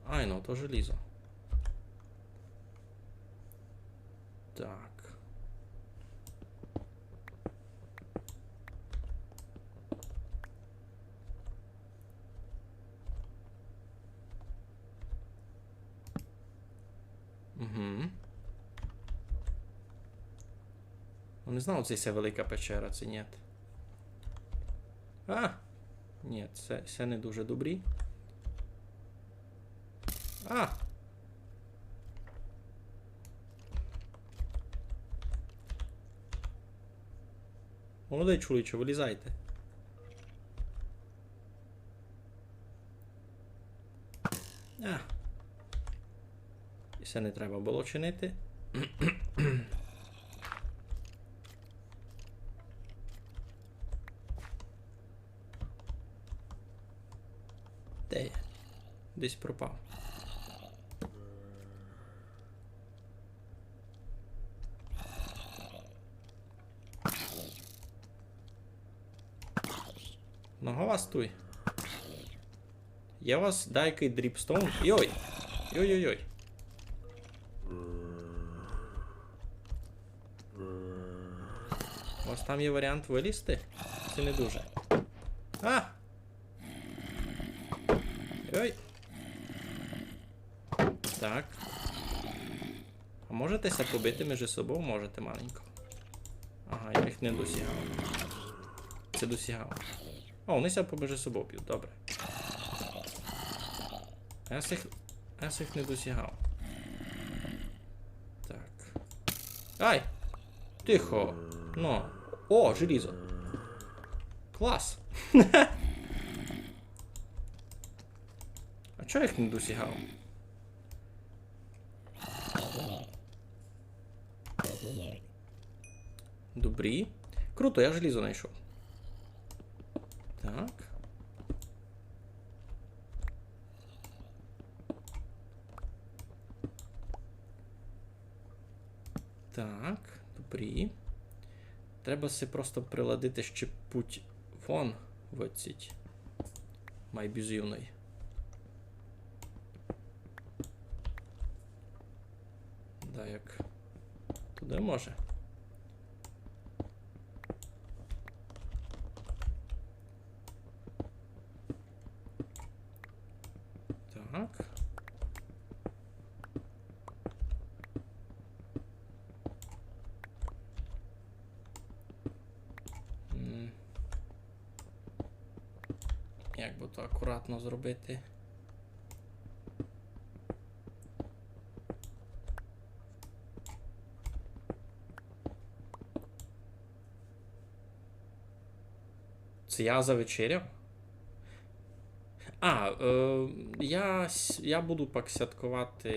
Айно, то желізо. Так. Угу. Ну, не знав, ци се велика печера, ци нєт. А! Нєт, се, се не дуже добрі. А! Молодый чоловіче, вылізайте. А. І се не треба было чинити. Де я? Десь пропав. Много вас туй? Є у вас дайкый дріпстоун? Йой! Йой-йой-йой. У вас там є варіант вилізти? Ци не дуже? А! Ой! Так. А можете ся побити між собою? Можете маленько. Ага, я їх не досягав. Ци досягав. О, они ся поміж собою бють, добре. А я сих, а я сих не досягав. Так. Ай! Тихо. Ну. О, желізо. Клас. А чого я їх не досягав? Добрі. Круто, я желізо знайшов. Так. Так, добрі. Треба си просто приладити ще путь вон выдсіть. Май бізувный. Да, як туды може. Так. М. Як бы то акуратно зробити? Ци я завечеряв? А, е, я, с- я буду пак святковати,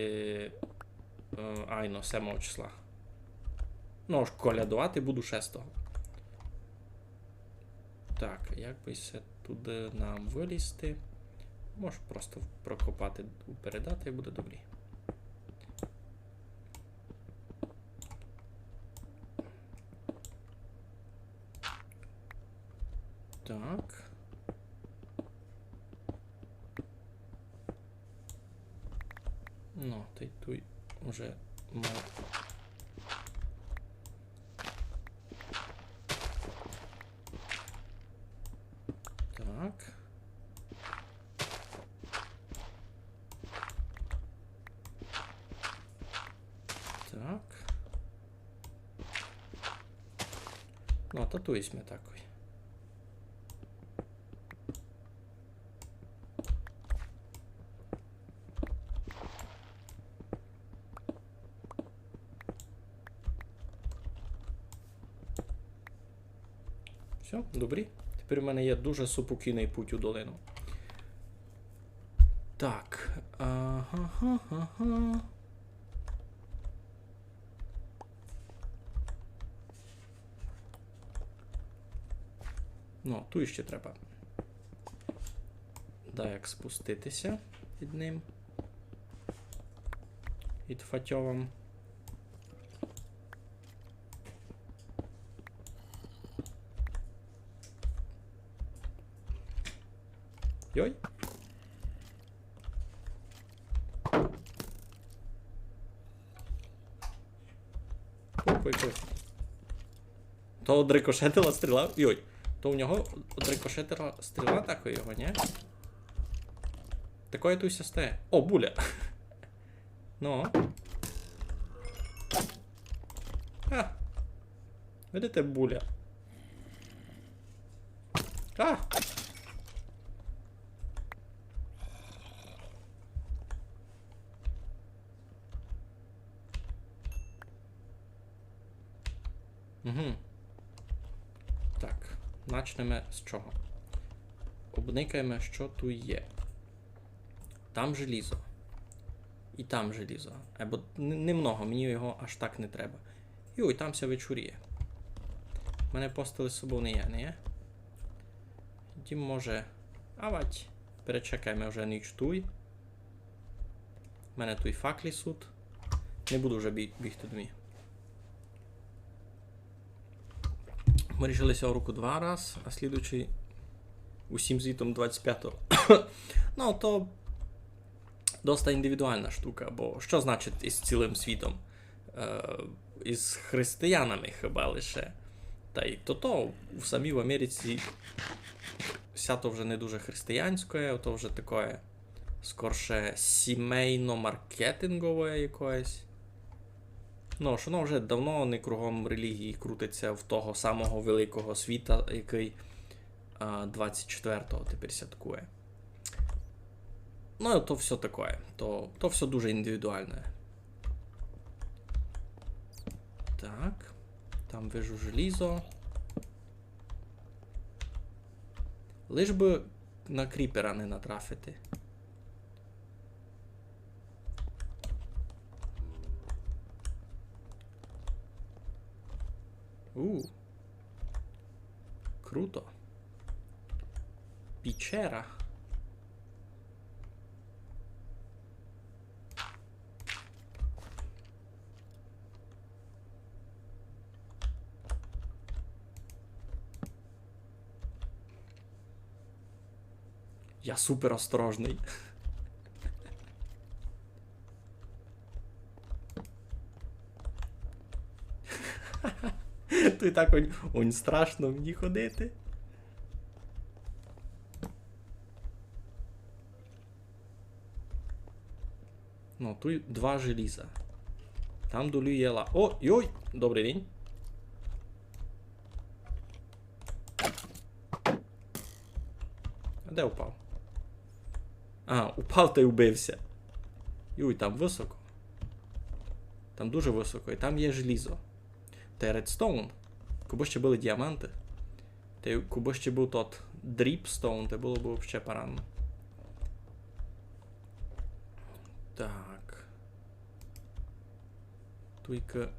е, айно, семого числа. Ну, ож колядовати буду шестого. Так, як бы се туды нам вылізти? Мож просто прокопати, передати і буде добрі. Так. Ну, та й туй уже має. Так. Так. Ну, та туй сьме такой. Всьо, добрі. Тепер у мене є дуже супокійный путь у долину. Так. Ага, ага, ага. Ну, туй іщи треба даяк спустити ся ид ним. Ид фатьовом. Йой. Пой, пой, пой. То одрикошетила стріла. Йой. То у нього одрикошетила стріла такой його, нї? Такоє туй ся стає. О, буля. Ну. А. Видите, буля. А! Угу. Так, начнеме з чого? Обникаєме, што туй є. Там желізо. І там желізо. Або н- немного, мені його аж так не треба. Йой, там ся вечоріє. У мене постели з собою не є, не є? Тоді може. Авать. Перечекаєме вже ніч туй. У мене туй факлі суть. Не буду вже бі- бігти домі. Мы рішили сього року два раз, а слідуючый усім звітом двадцять пятого. Ну, то доста індивідуална штука, бо што значить із цілым світом? Е, із християнами хіба лише. Тай тото у самій Америці сято вже не дуже християнськоє, то вже такоє скорше сімейно-маркетингове якоєсь. Ну, ож воно вже давно не кругом релігії крутиться в того самого великого світа, якый, а, двадцять четвертого тепер святкує. Ну, то всьо такоє. То, то всьо дуже індивідуалне. Так. Там вижу желізо. Лиш бы на кріпера не натрафити. У. Круто. Печера. Я супер осторожный. Туй так онь, онь страшно мені ходити. Ну, туй два желіза. Там долі є ла-, о, йой! Добрый день. А де упав? А, упав тай убив ся. Юй, там высоко. Там дуже высоко, і там є желізо. Тай редстоун. Кобы ще были діаманты. Тай кобы ще быв тот дріпстоун, тай было бы вообще парадно. Так. Туйка.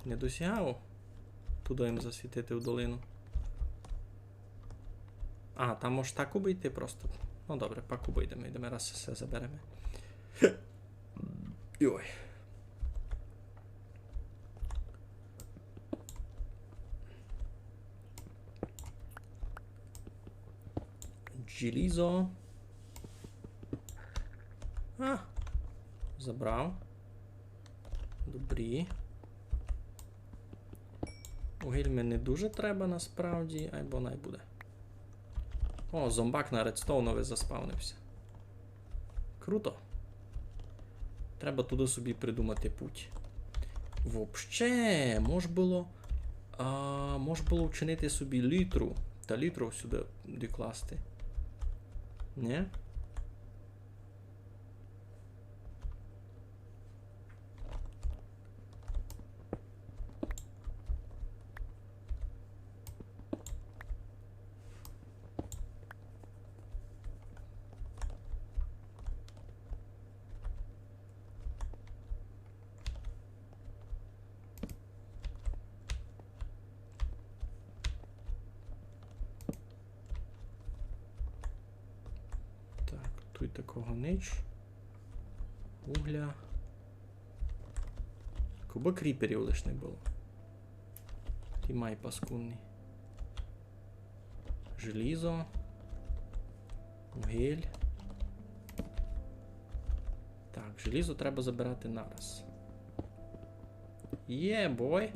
Не досягав туды їм засвітити в долину. А, там мож так обыйти просто. Ну добре, пак обыйдеме, йдеме раз всьо забереме. Йой. Желізо. А, забрав. Добрі. Угіль ми не дуже треба насправді, айбо най буде. О, зомбак на редстоунови заспавнив ся. Круто. Треба туды собі придумати путь. Вообще, мож было, а, мож было вчинити собі літру. Та літру сюды докласти. Нє? Так, туй такого нич. Угля. Кобы кріперів лиш не было. Ті май паскудні. Желізо. Угіль. Так, желізо треба забирати нараз. Є, бой.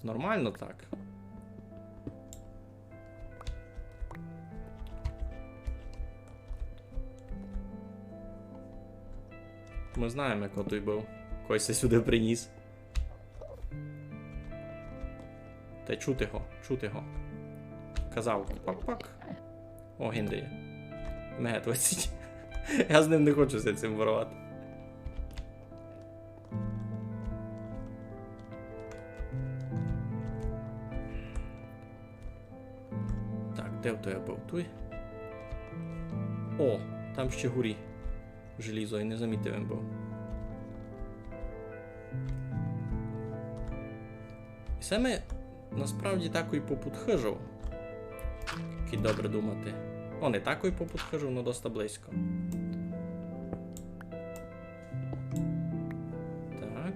Нормално так. Мы знаєме, хто туй быв. Кой ся сюды приніс. Та чути го, чути го. Казав, пак-пак. О, гинде є. Мега двадцять. Я з ним не хочу ся цим воровати. Так, де то я быв? Туй? О, там ще горі желізо, і не замітив им быв. І се ми насправді такой попуд хыжов. Кідь добре думати. О, не такой попуд хыжов, но доста близько. Так,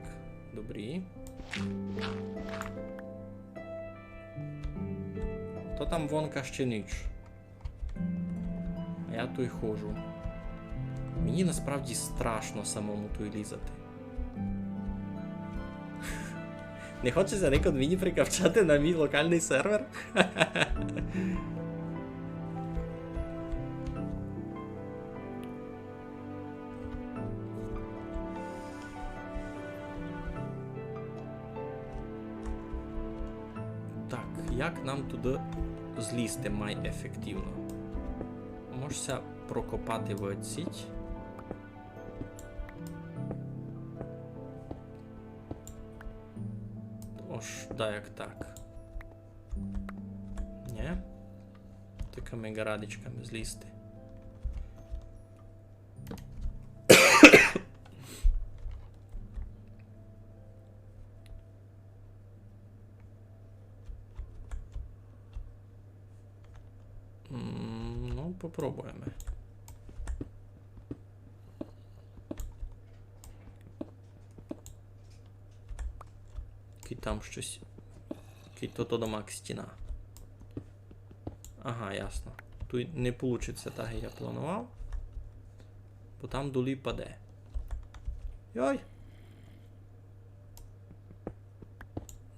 добрі. То там вонка ще ніч. А я туй ходжу. Мені насправді страшно самому туй лізати. Не хочеться никод мені прикавчати на мій локалный сервер? Так, як нам туды злізти май ефективно? Мож ся прокопати в отсіть. Ож, да, як так. Нє? Такыми ґарадичками злізти. М, ну, попробуєме. Кидь там штось. Кидь то, то дома стіна. Ага, ясно. Туй не получить ся так, як я планував. Бо там долі паде. Йой!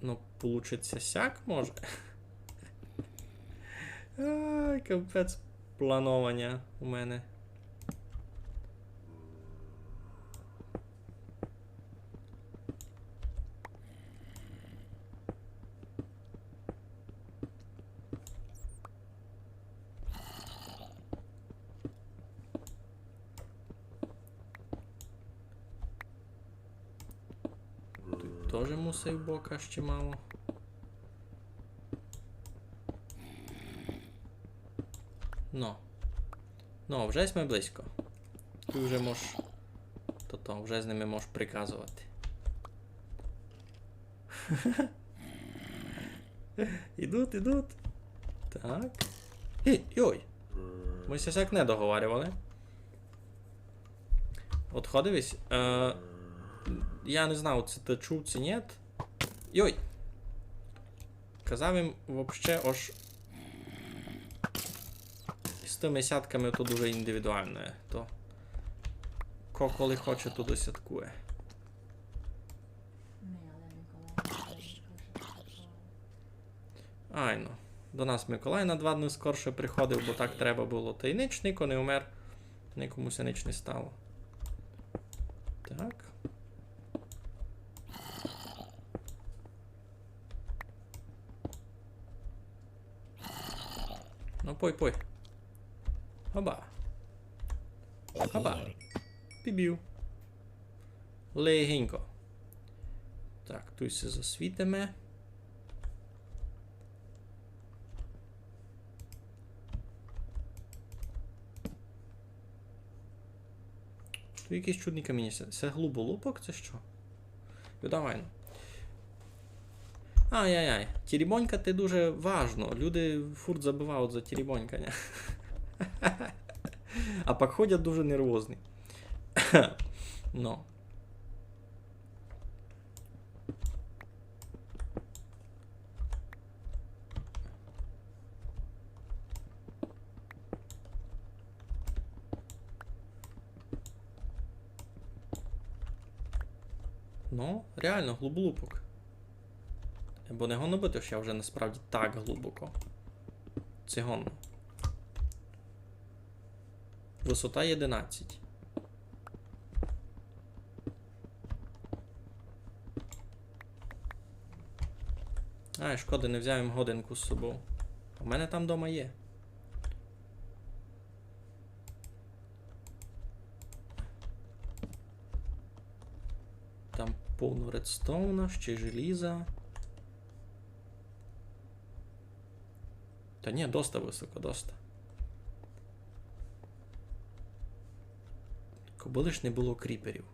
Ну, получить ся сяк, може. Ай, капець планованя у мене. Туй тоже мусив бока ще мало. Но. Но, вже сьме близько. Туй вже мож, то, то, вже з ними мож приказовати. Ідуть, ідуть. Так. Ей, йой. Мы ся сяк не договарювали. Отходив ись. Е, я не знав, ци ты чув, ци нєт. Йой. Казав им вообще, ож з тыми сятками то дуже індивідуалне. То ко коли хоче, то досяткує. Айно. До нас Миколай на два дни скорше приходив, бо так треба было. Та й нич, нико не умер. Никому ся нич не стало. Так. Ну, пой, пой. Хоба. Хоба. Пібів. Легенько. Так, туй ся засвітиме. Туй якісь чудні каміня. Се, се глуболупок, ци што? Йо, давай. Ай-яй-яй, тірібонькати дуже важно. Люди фурт забывають за тірібоньканя. А пак ходять дуже нервозні. Но. Ну, реално, глуболупок. Бо не годно быти, ож я вже насправді так глубоко. Ци годно. Высота єдинадцять. Ай, шкода, не взяв им годинку з собов. У мене там дома є. Там повно редстоуна, ще й желіза. Та нї, доста высоко, доста. Кобы лиш не было кріперів.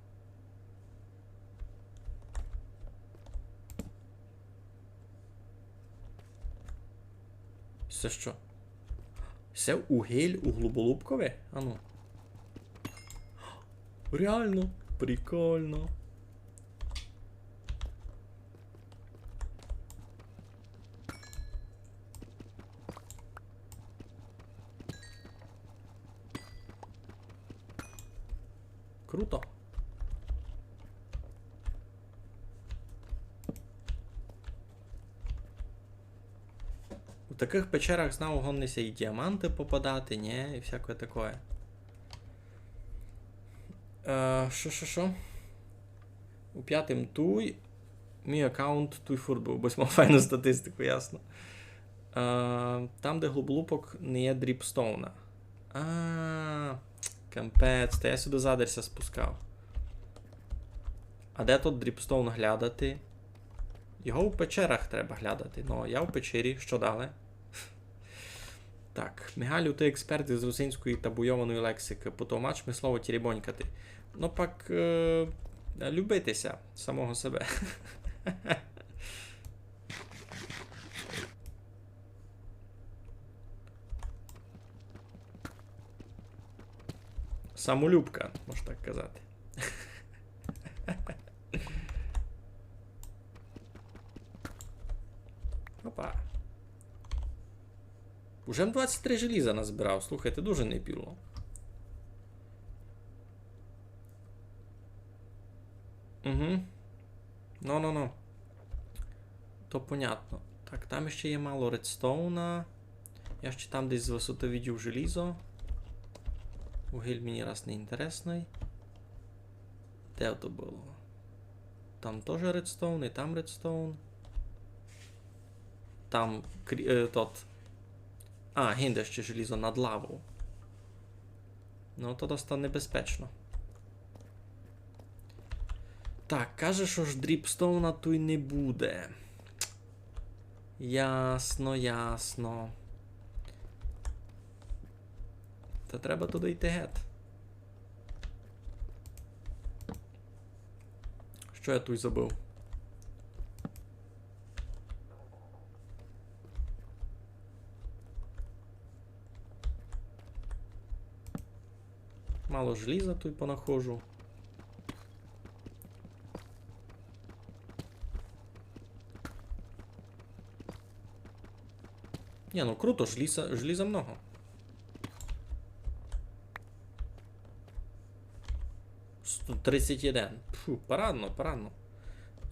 Се што? Се угіль у глуболупкови? Ану. Реално, прикольно. Круто. У такых печерах, знав, годні ся і діаманты попадати, нї? І всякоє такоє. Е, што, што, што? У пятым туй. Мій аккаунт туй фурт быв, бо мав файну статистику, ясно. Е, там, де глуболупок, не є дріпстоуна. А, капець, та я сюды задарь ся спускав. А де тот дріпстоун глядати? Його у печерах треба глядати. Ну, я в печері, што далі? Так, Мигалю, ты експерт із русинської табуйованої лексикы. Потовмач ми слово тірібонькати. Ну пак, е, любити ся самого себе. Самолюбка, можна так казати. Опа. Уже двадцять три желіза назбирав, слухайте, дуже не біло. Угу. Ну, ну, ну. То понятно. Так, там ще є мало редстоуна. Я ще там десь з высоты видів желізо. Угіль мені раз не інтересный. Де то было? Там тоже редстоун, і там редстоун. Там крі-, е, тот. А, гинде ще желізо над лавов. Ну, то доста небезпечно. Так, каже, што ж дріпстоуна туй не буде. Ясно, ясно. Та треба туды йти гет. Што я туй забыв? Мало желіза туй понаходжу. Нї, ну круто, желіза, желіза много. Сто тридцять один. Пфу, парадно, парадно.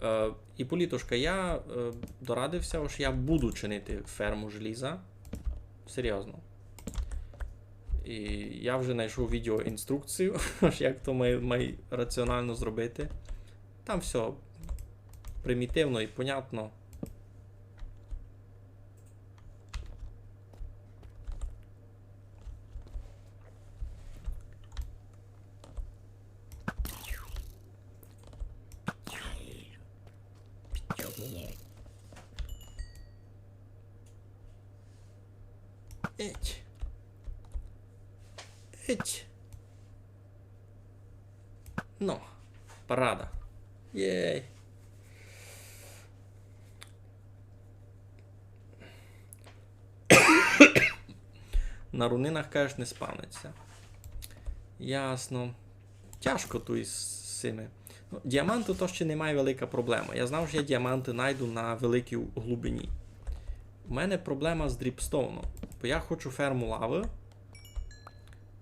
Е, Іполітушка, я, е, дорадив ся, ож я буду чинити ферму желіза. Серйозно. І я вже знайшов відеоінструкцію, ож як то май, май раціонално зробити. Там всьо примітивно і понятно. Еть. Еть. Ну, парада. Єй. На рунинах, кажеш, не спавниться. Ясно. Тяжко туй з сими. Ну, діаманты то ще не май велика проблема. Я знав, што я діаманты найду на великій глубині. У мене проблема з дріпстоуном. Бо я хочу ферму лавы.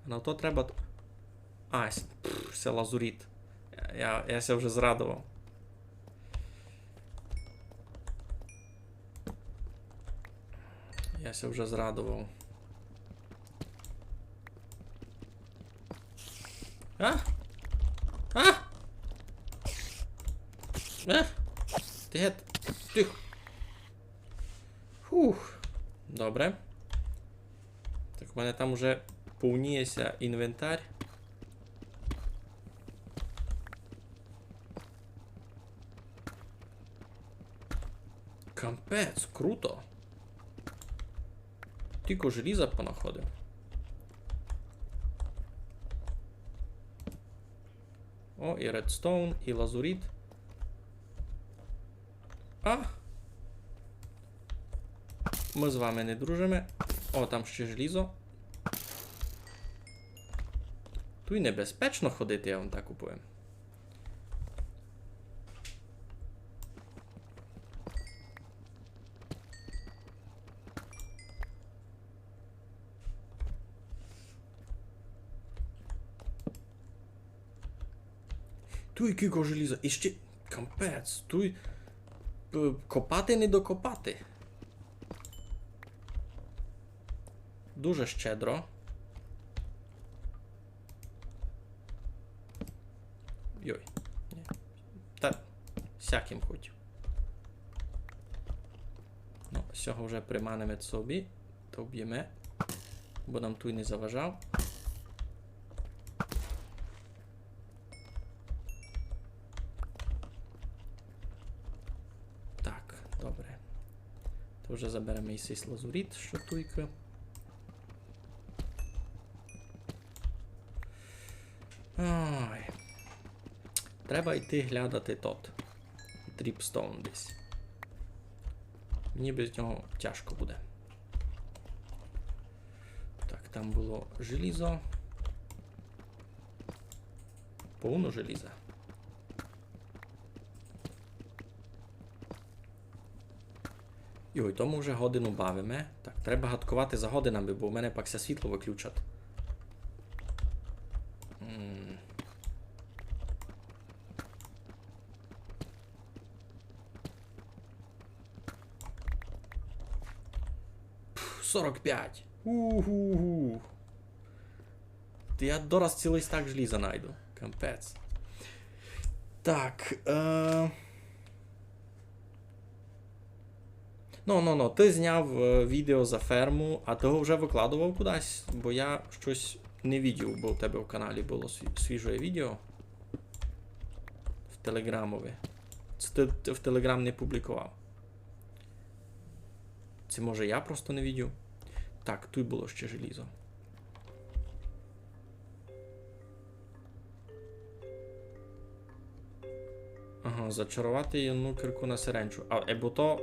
На то треба т-, а, с-, пф, се лазуріт. Я, я, я ся вже зрадовав. Я ся вже зрадовав. А? А? А? Ти гет. Тихо. Фух. Добре. Так, у мене там уже повніє ся інвентар. Капець, круто. Тілько желіза понаходив. О, і редстоун, і лазуріт. А! Мы з вами не дружиме. О, там ще желізо. Туй небезпечно ходити, я вам так уповім. Туй кілько желіза. І ще, капець, туй, е, копати не докопати. Дуже щедро. Йой. Ні. Та сяким хоть. Ну, сього вже приманеме собі. То вб'єме. Бо нам туй не заважав. Так, добре. То вже забереме і сись лазуріт, што туйка. Ой. Треба йти глядати тот. Дріпстоун десь. Мені без нього тяжко буде. Так, там было желізо. Повно желіза. Йой, то мы вже годину бавиме. Так, треба гадковати за годинами, бо в мене пак ся світло выключать. М. Пф, сорок пять. Угу. Та я дораз цілый стак желіза найду. Капець. Так, е... Ну, ну, ну, ты зняв, е, відео за ферму, а ты го вже выкладовав кудись? Бо я штось не видів, бо у тебе в каналі было сві-, свіже відео. В Телеграмови. Ци ты т-, в Телеграм не публіковав? Ци, може, я просто не видів? Так, туй было ще желізо. Ага, зачаровати єдну кирку на сиренчу. А, айбо то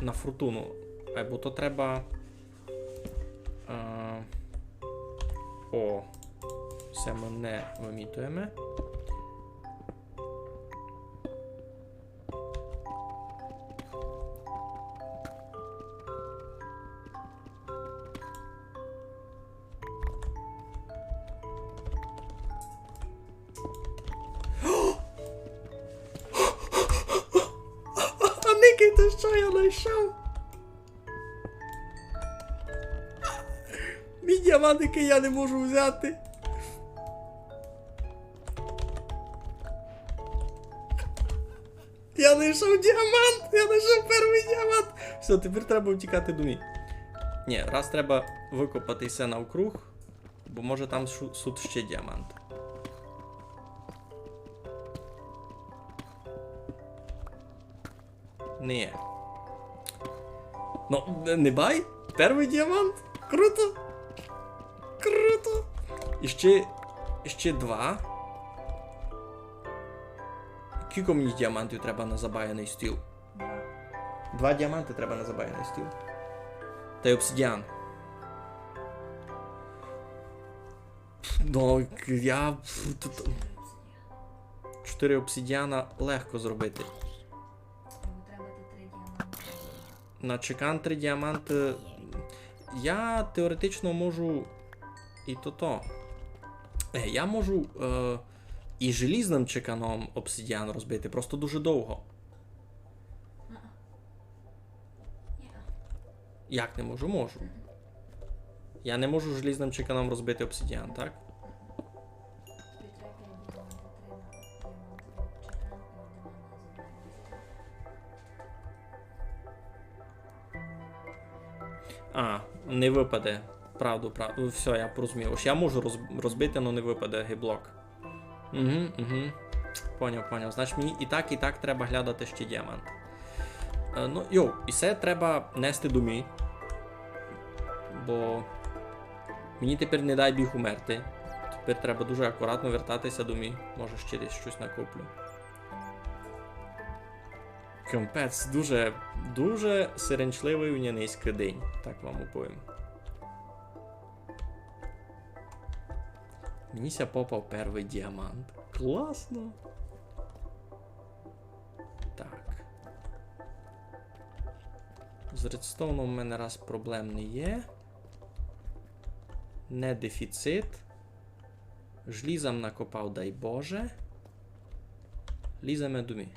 на фортуну. Айбо то треба, а, о, се мы не вымітуєме. А никайте, што я найшов? Мій діамант, якый я не можу взяти. Я найшов діамант! Я найшов першый діамант! Всьо, тепер треба втікати домів. Ні, раз треба выкопати всьо навкруг, бо може там шу-, суть ще діамант. Ні. Ну, не, не бай? Першый діамант? Круто! Круто! І ще, ще два. Кілько мені діамантів треба на забаяный стіл? Два. Два діаманты треба на забаяный стіл. Тай обсидіан. Ну, я... Чотыри обсидіана легко зробити. Йому треба ті три діаманты. На чекан три діаманты. Я теоретично можу і тото. Е, я можу, е, і желізным чеканом обсидіан розбити, просто дуже довго. А-а. Ні. Як не можу? Можу. Я не можу желізным чеканом розбити обсидіан, так? А, не выпаде. Правду, правду. Всьо, я порозумів. Ож я можу роз-, розбити, но не выпаде гей блок. Угу, угу. Поняв, поняв. Значить, мені і так, і так треба глядати ще діамант. Е, ну, йоу, і се треба нести домів. Бо мені тепер не дай Біг умерти. Тепер треба дуже акуратно вертати ся домів. Може, ще десь штось накоплю. Капець, дуже, дуже сиренчливый у ня нынька день, так вам уповім. Мені ся попав першый діамант. Класно. Так. З редстоуном у мене раз проблем не є. Не дефіцит. Желіза м накопав, дай Боже. Ліземе домі.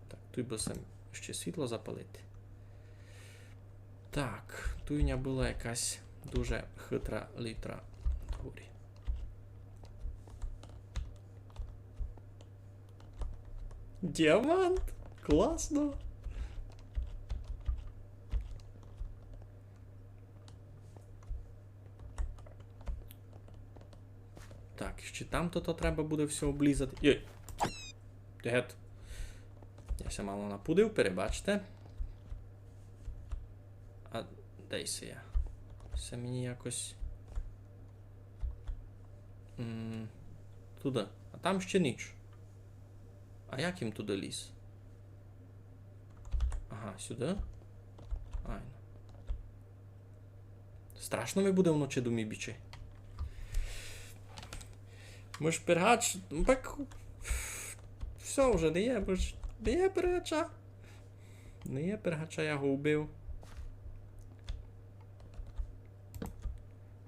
Так, туй бы сам ще світло запалити. Так, туй у ня была якась дуже хитра літра дгорі. Діамант! Класно! Так, ще там то, то треба буде всьо облізати. Йой! Гет. Я ся мало напудив, перебачте. А де се я? Се мені якось. М, туды. А там ще ніч. А як їм туды ліз? Ага, сюды. Айно. Страшно ми буде вночи домі бічи. Мы ж пергач, ну так. Всьо вже, не є, мы ж не є пергача. Не є пергача, я го убив.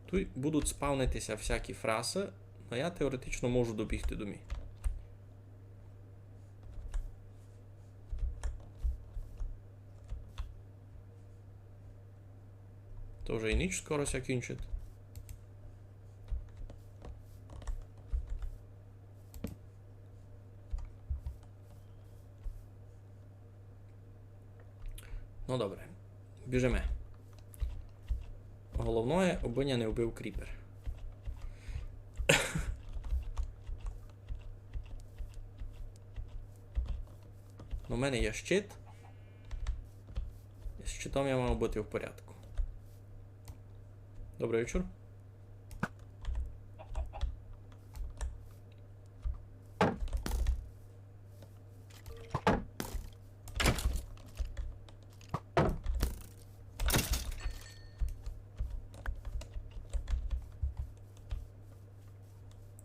Туй будуть спавнити ся всякі фрасы, но я теоретично можу добігти домі. То вже і ніч скоро ся кінчить. Ну добре. Біжиме. Головне, обы ня не вбив кріпер. Ну, у мене є щит. З щитом я мав быти в порядку. Добрый вечір.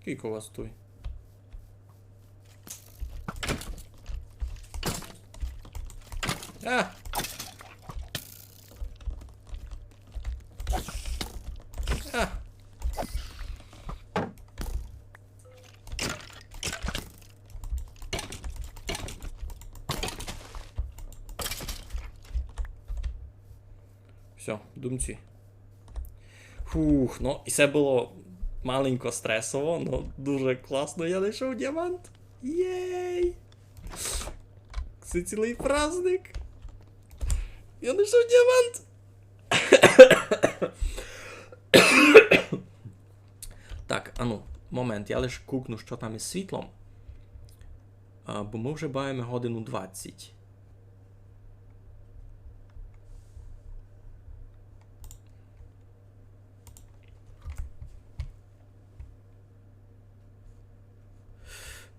Кілько вас туй? А! А! Всьо, думці. Фух, ну, і се было маленько стресово, но дуже класно. Я знайшов діамант. Єй! Се цілый праздник. Я знайшов діамант. Так, ану, момент, я лиш кукну, што там із світлом. А, бо мы вже бавиме годину двадцять.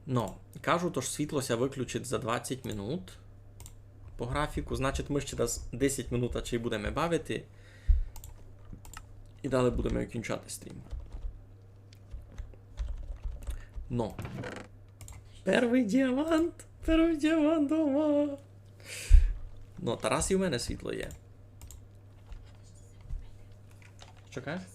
Но, кажуть, ож світло ся выключить за двадцять минут по графіку, значить, мы ще десь десять минут ачей будеме бавити. І далі будеме кінчати стрім. Но. Первый діамант! Первый діамант дома! Но, тарас і в мене світло є. Што кажеш?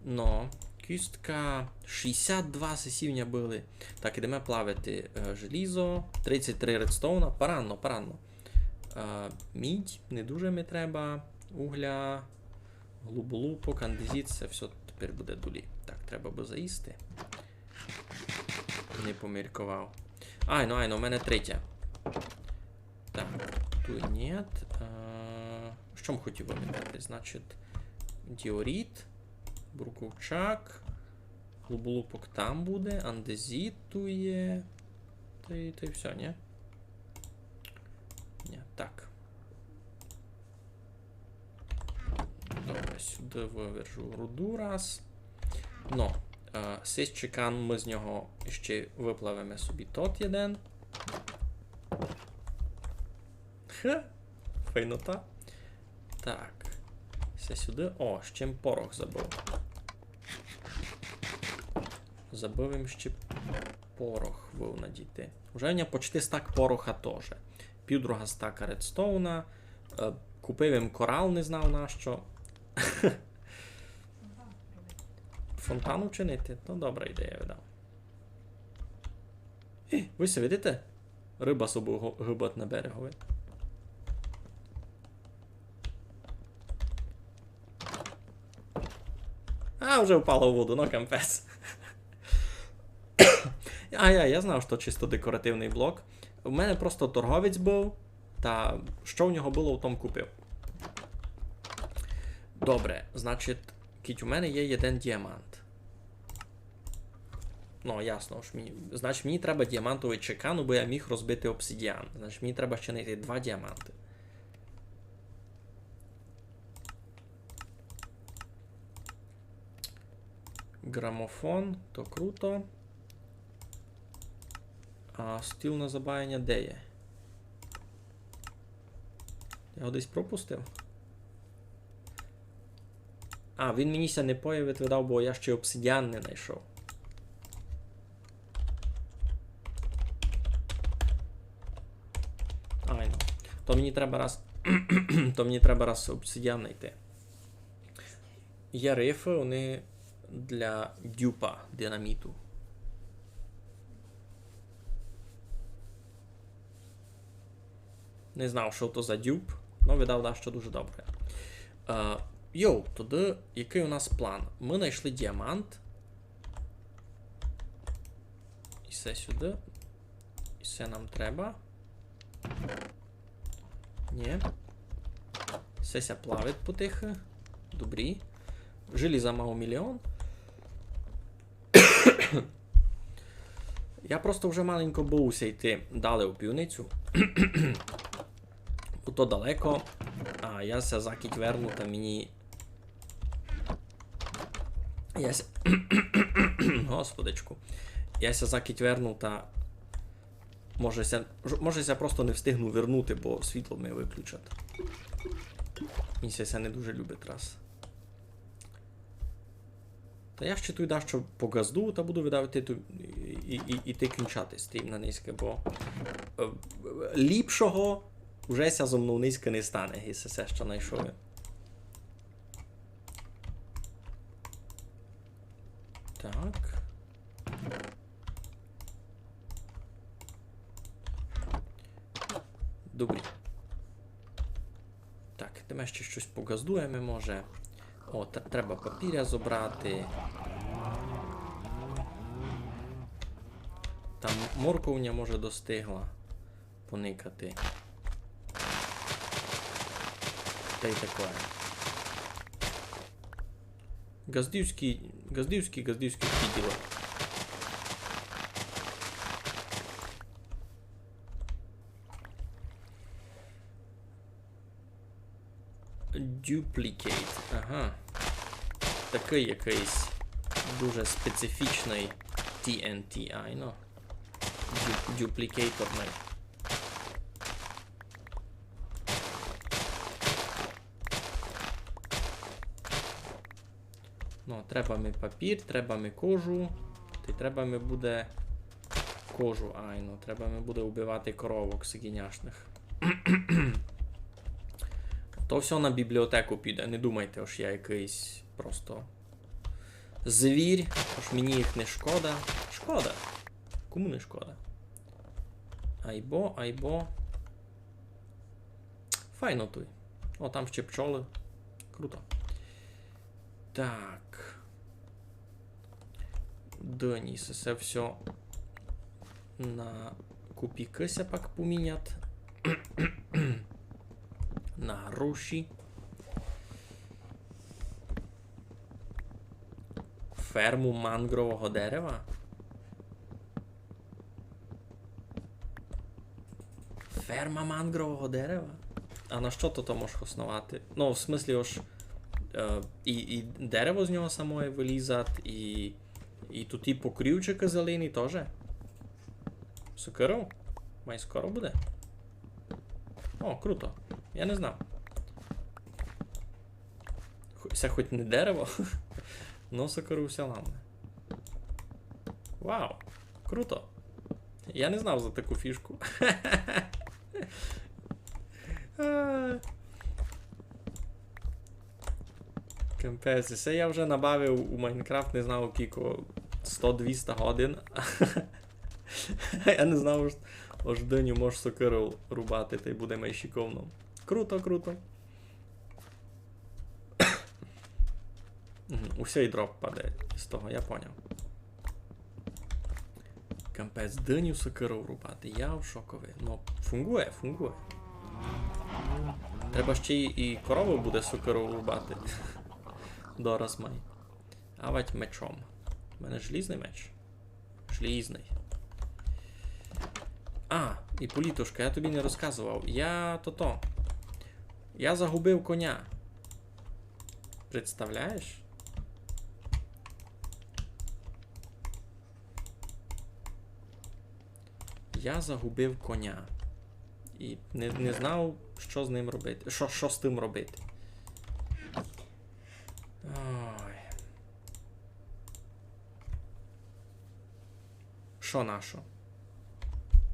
Но, кістка шістдесят два сесівня были. Так, ідеме плавити, е, желізо. Тридцять три редстоуна. Паранно, паранно. Е, мідь не дуже ми треба. Угля, глуболупок, андезіт, се всьо тепер буде дулі. Так, треба бы заїсти. Не помірковав. Айно, айно, у мене третя. Так, туй ні. Е, што м хотів выміняти? Значить, діоріт, бурковчак, глуболупок там буде, андезіт туй є. Та й, та й всьо, ні? Ні, так. Добре, сюды вывержу руду раз. Но, е, сись чекан, мы з нього ще выплавиме собі тот єден. Хе, файнота. Так. Се сюды. О, ще м порох забыв. Забыв им ще порох вывнадіти. Уже у мене почти стак пороха тоже. Півдруга стака редстоуна. Е, купив им корал, не знав на што. Фонтан учинити? Ну, добра ідея, видав. Е, вы ся видите? Рыба собі го-, гыбать на берегови. А, вже впала у воду, ну капець. А, я, я знав, што чисто декоративный блок. У мене просто торговець быв, та што в нього было, в том купив. Добре, значить, кідь у мене є єден діамант. Ну, ясно, ож мені, значить, мені треба діамантовый чекан, бо я міг розбити обсидіан. Значить, мені треба ще знайти два діаманты. Грамофон, то круто. А стіл на забаяня де є? Я його десь пропустив? А, він мені ся не появить, видав, бо я ще обсидіан не знайшов. Айно. То мені треба раз. То мені треба раз обсидіан знайти. Є рифы, вони для дюпа динаміту. Не знав, што то за дюп, но видав дашто дуже добре. Е, йоу, тогды якый у нас план? Мы знайшли діамант. І се сюды. І се нам треба. Нї. Се ся плавить потихы. Добрі. Желіза мав міліон. Я просто вже маленько боюся йти далі у пивницю. Бо то далеко. А я ся закіть верну, та мені... Я ся... Господичку. Я ся закіть верну, та може ся, може ся просто не встигну вернути, бо світло ми выключать. Мені ся, ся не дуже любить раз. Та я ще туй дашто поґаздую, та буду видав іти ту, і, і, і, іти кінчати стрім на нынька, бо, е, ліпшого вже ся зо мнов нынька не стане, і се, се, што знайшов я. Так. Добрі. Так, де ми ще штось поґаздуєме, може. О, тр-, треба папіря зобрати. Там морковня, може, достигла. Поникати. Та й такоє. Ґаздівські, ґаздівські, ґаздівські такі діла. Duplicate. Ага. Такый якыйсь дуже специфічный Ті Ен Ті, айно. Дю-, дюплікейторный. Ну, треба ми папір, треба ми кожу. Та й треба ми буде кожу, айно. Треба ми буде убивати коровок сиґіняшных. То всьо на бібліотеку піде. Не думайте, ож я якыйсь просто звір, ож мені їх не шкода. Шкода. Кому не шкода? Айбо, айбо. Файно туй. О, там ще пчолы. Круто. Так. Дыні, се, се всьо на копійкы ся пак помінять. На гроші. Ферму мангрового дерева? Ферма мангрового дерева? А на што то, то можеш хосновати? Ну, в смыслі, ож, е, і, і дерево з нього самоє вылізать, і, і туй і покрівчикы зелені тоже. Сокиру? Май скоро буде. О, круто. Я не знав. Хо-, се хоть не дерево, но сокиру ся ламне. Вау, круто. Я не знав за таку фішку. А. Капець, се я вже набавив у Майнкрафт, не знав кілько, сто-двіста годин. Я не знав, ож, ож дыню мож сокиров рубати, тай буде май шиковно. Круто, круто. Мгм, усьо й дроб паде з того, я поняв. Капець, дыню сокиров рубати, я в шокови. Ну, фунґує, фунґує. Треба ще й, і корову буде сокиров рубати. Дораз май. Авать мечом. У мене желізный меч. Желізный. А, і Політушка, я тобі не розказував. Я тото. Я загубив коня. Представляєш? Я загубив коня. І не, не знав, що з ним робити. Що, що з тим робити? Ой. Що нашо?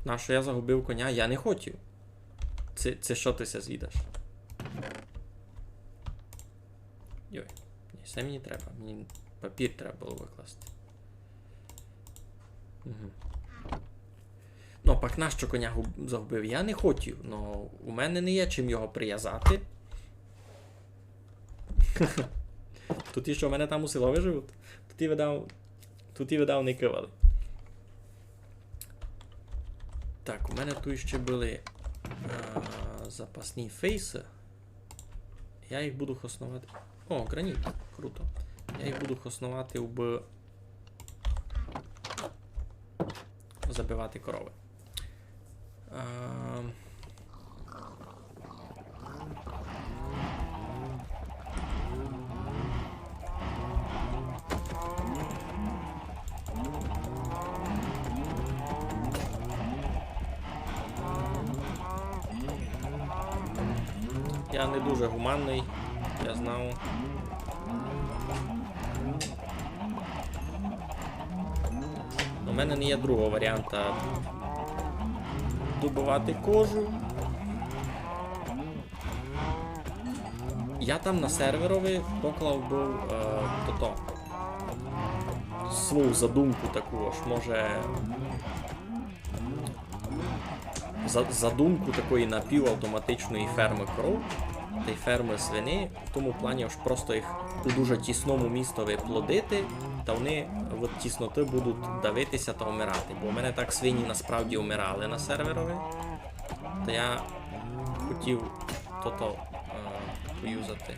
Нашо я загубив коня? Я не хотів. Це, це що ти ся звідаш? Йой, ні, це мені треба. Мені папір треба було викласти. Угу. Ну, пак нащо коня губ-, загубив? Я не хотів, но у мене не є чим його привязати. Тут і що, у мене там у селови живуть? Тут і видав, тут і видав не кивали. Так, у мене тут ще були, а, запасні фейси. Я їх буду хосновати. О, граніт, круто. Я їх буду хосновати, аби забивати корови. А, я не дуже гуманный, я знав. У мене не є другого варіанта добывати кожу. Я там на серверови поклав быв, е, тото, свою задумку таку, ож може за-, задумку такої напівавтоматичної фермы коров тай фермы свиней, в тому плані, ож просто їх у дуже тісному містови плодити, та вони від тісноты будуть давитися та вмирати. Бо в мене так свині насправді вмирали на серверови. Та я хотів тото, е, поюзати.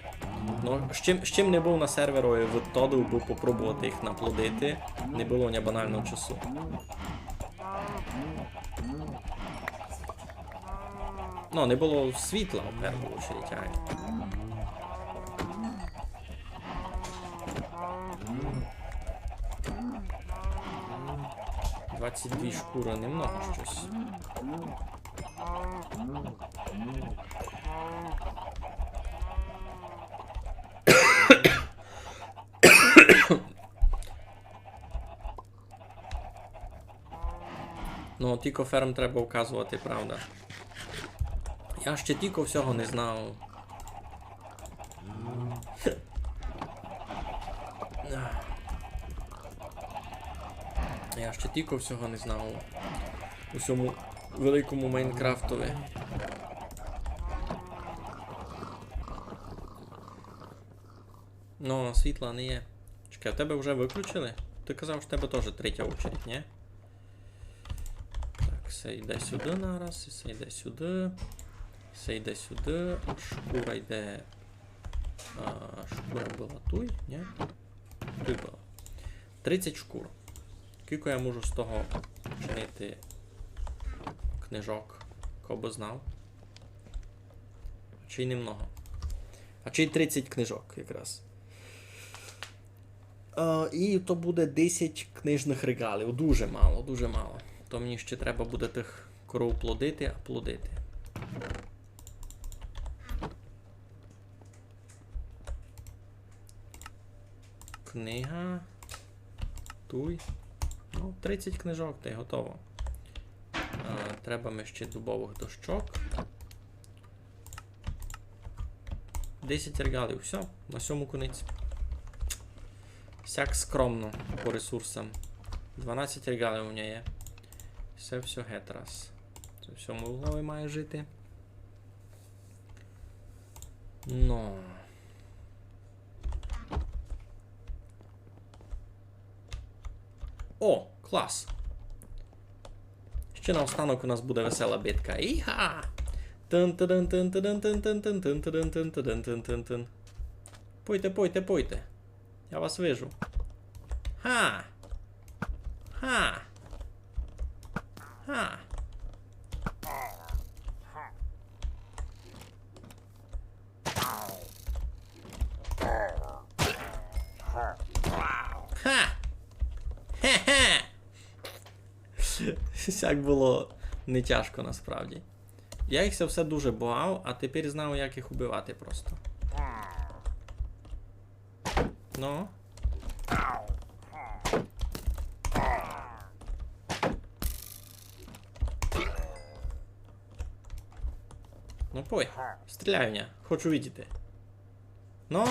Ну, з чим, з чим не быв на серверови, від тоды, бо попробовати їх наплодити, не было у мене банально часу. Ну, не было світла, в першу очередь, ай. Двадцять дві шкуры, немного щось. Ну, тілько ферм треба вказовати, правда. Я ще тілько всього не знав. Я ще тілько всього не знав у сьому великому Майнкрафтови. Ну, світла не є. Чекай, а тебе вже выключили? Ти казав, що в тебе тоже третя очередь, ні? Так, се йде сюды нараз, се йде сюды, се йде сюды, шкура йде, а, шкура была туй, ні? Туй была. Тридцять шкур. Кілько я можу з того чинити книжок, ко бы знав? Чи й немного. А чи й тридцять книжок якраз. Е, і то буде десять книжных регалів. Дуже мало, дуже мало. То мені ще треба буде тых коров плодити, а плодити. Книга. Туй. Ну, тридцять книжок, та й готово. Е, треба ми ще дубовых дощок. Десять регалів, всьо, на сьому конець. Сяк скромно по ресурсам. Дванадцять регалів у мене є. Се всьо гет раз. Се всьо в голові має жити. Но. О, клас. Ще наостанок у нас буде весела битка. Іга! Тин-тидин, тин-тидин, тин-тидин, тин-тидин, тин-тидин, тин-тин, тин. Пойте, пойте, пойте. Я вас вижу. Ха! Ха! Ха! Ха! Хе-хе! Сяк было не тяжко насправді. Я їх ся все дуже бояв, а тепер знав, як їх убивати просто. Ну. Ну пой, стріляй в ня, хочу видіти. Ну.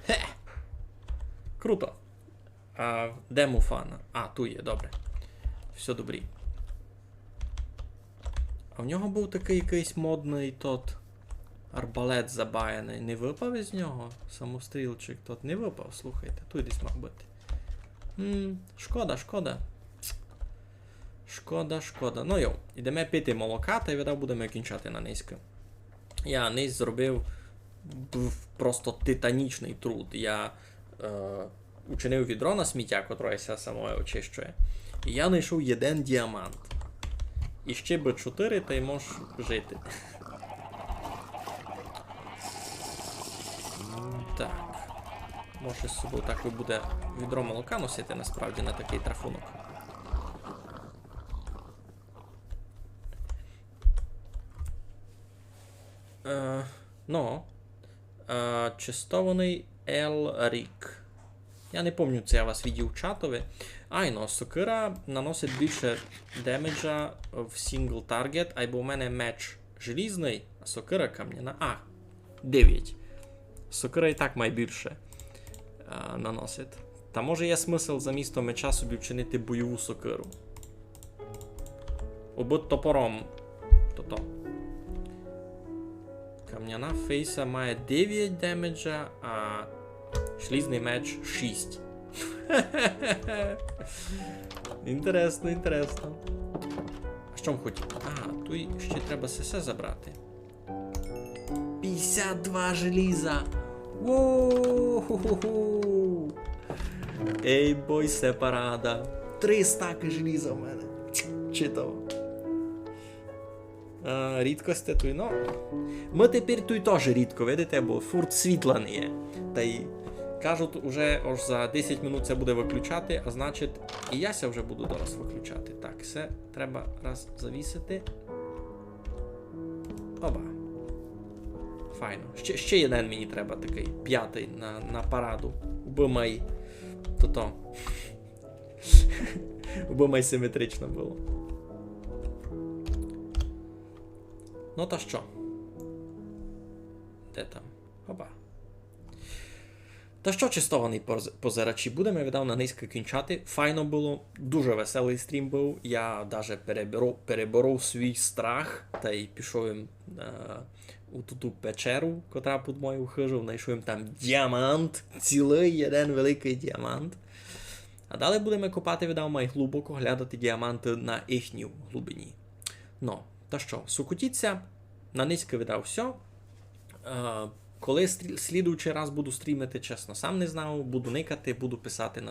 Хе! Круто. А де Муфана? А, туй є, добре. Всьо добрі. А в нього быв такый якыйсь модный тот арбалет забаяный. Не выпав из нього? Самострілчик тот не выпав, слухайте. Туй десь мав быти. М, шкода, шкода. Шкода, шкода. Ну йо, ідеме пити молока, тай видав будеме кінчати на нынька. Я нынька зробив б-, просто титанічный труд. Я, е, учинив відро на сміття, котроє ся самоє очищує. І я знайшов єден діамант. І ще бы чотири, тай мож жити. Так. Може, з собою так і буде відро молока носити насправді на такый трафунок. Е, ну, е, честованый Елрік. Я не помню, ци я вас видів у чатови. Айно, сокира наносить більше демеджа в single target, айбо у мене меч желізный, а сокира камняна. А, девять. Сокира і так має більше, а, наносить. Та може є смысл замісто меча собі вчинити бойову сокиру. Убыт топором. Тото. Камняна фейса має девять демеджа, а желізный меч шість. Інтересно, інтересно. А што м хотів? А, туй ще треба сесе забрати. Пятдесят два желіза. Воу-ху-ху-ху. Ей, бой, се парада. Три стаки желіза в мене. Читаво. А, рідкости туй, ну. Мы тепер туй тоже рідко, видите, бо фурт світла не є. Тай кажуть, уже аж за десять минут ся буде выключати, а значить, і я ся вже буду зараз выключати. Так, се треба раз завісити. Оба. Файно. Ще, ще єден мені треба такый, пятый на, на параду. Убы май. Тото. Убы май симетрично было. Ну та што? Де там? Опа. Та што, честовані поз-, позирачі, будеме, видав, на нынька кінчати. Файно было, дуже веселый стрім быв. Я даже переборо-, переборов свій страх тай пішов им, е, у ту, ту печеру, котра під мою хижу, знайшов им там діамант, цілый єден великый діамант. А далі будеме копати, видав, май глубоко, глядати діаманты на їхній глубині. Но, та што, сокотіть ся, на нынька, видав, всьо. Е, коли стрі-, слідуючый раз буду стрімити, чесно, сам не знав. Буду никати, буду писати на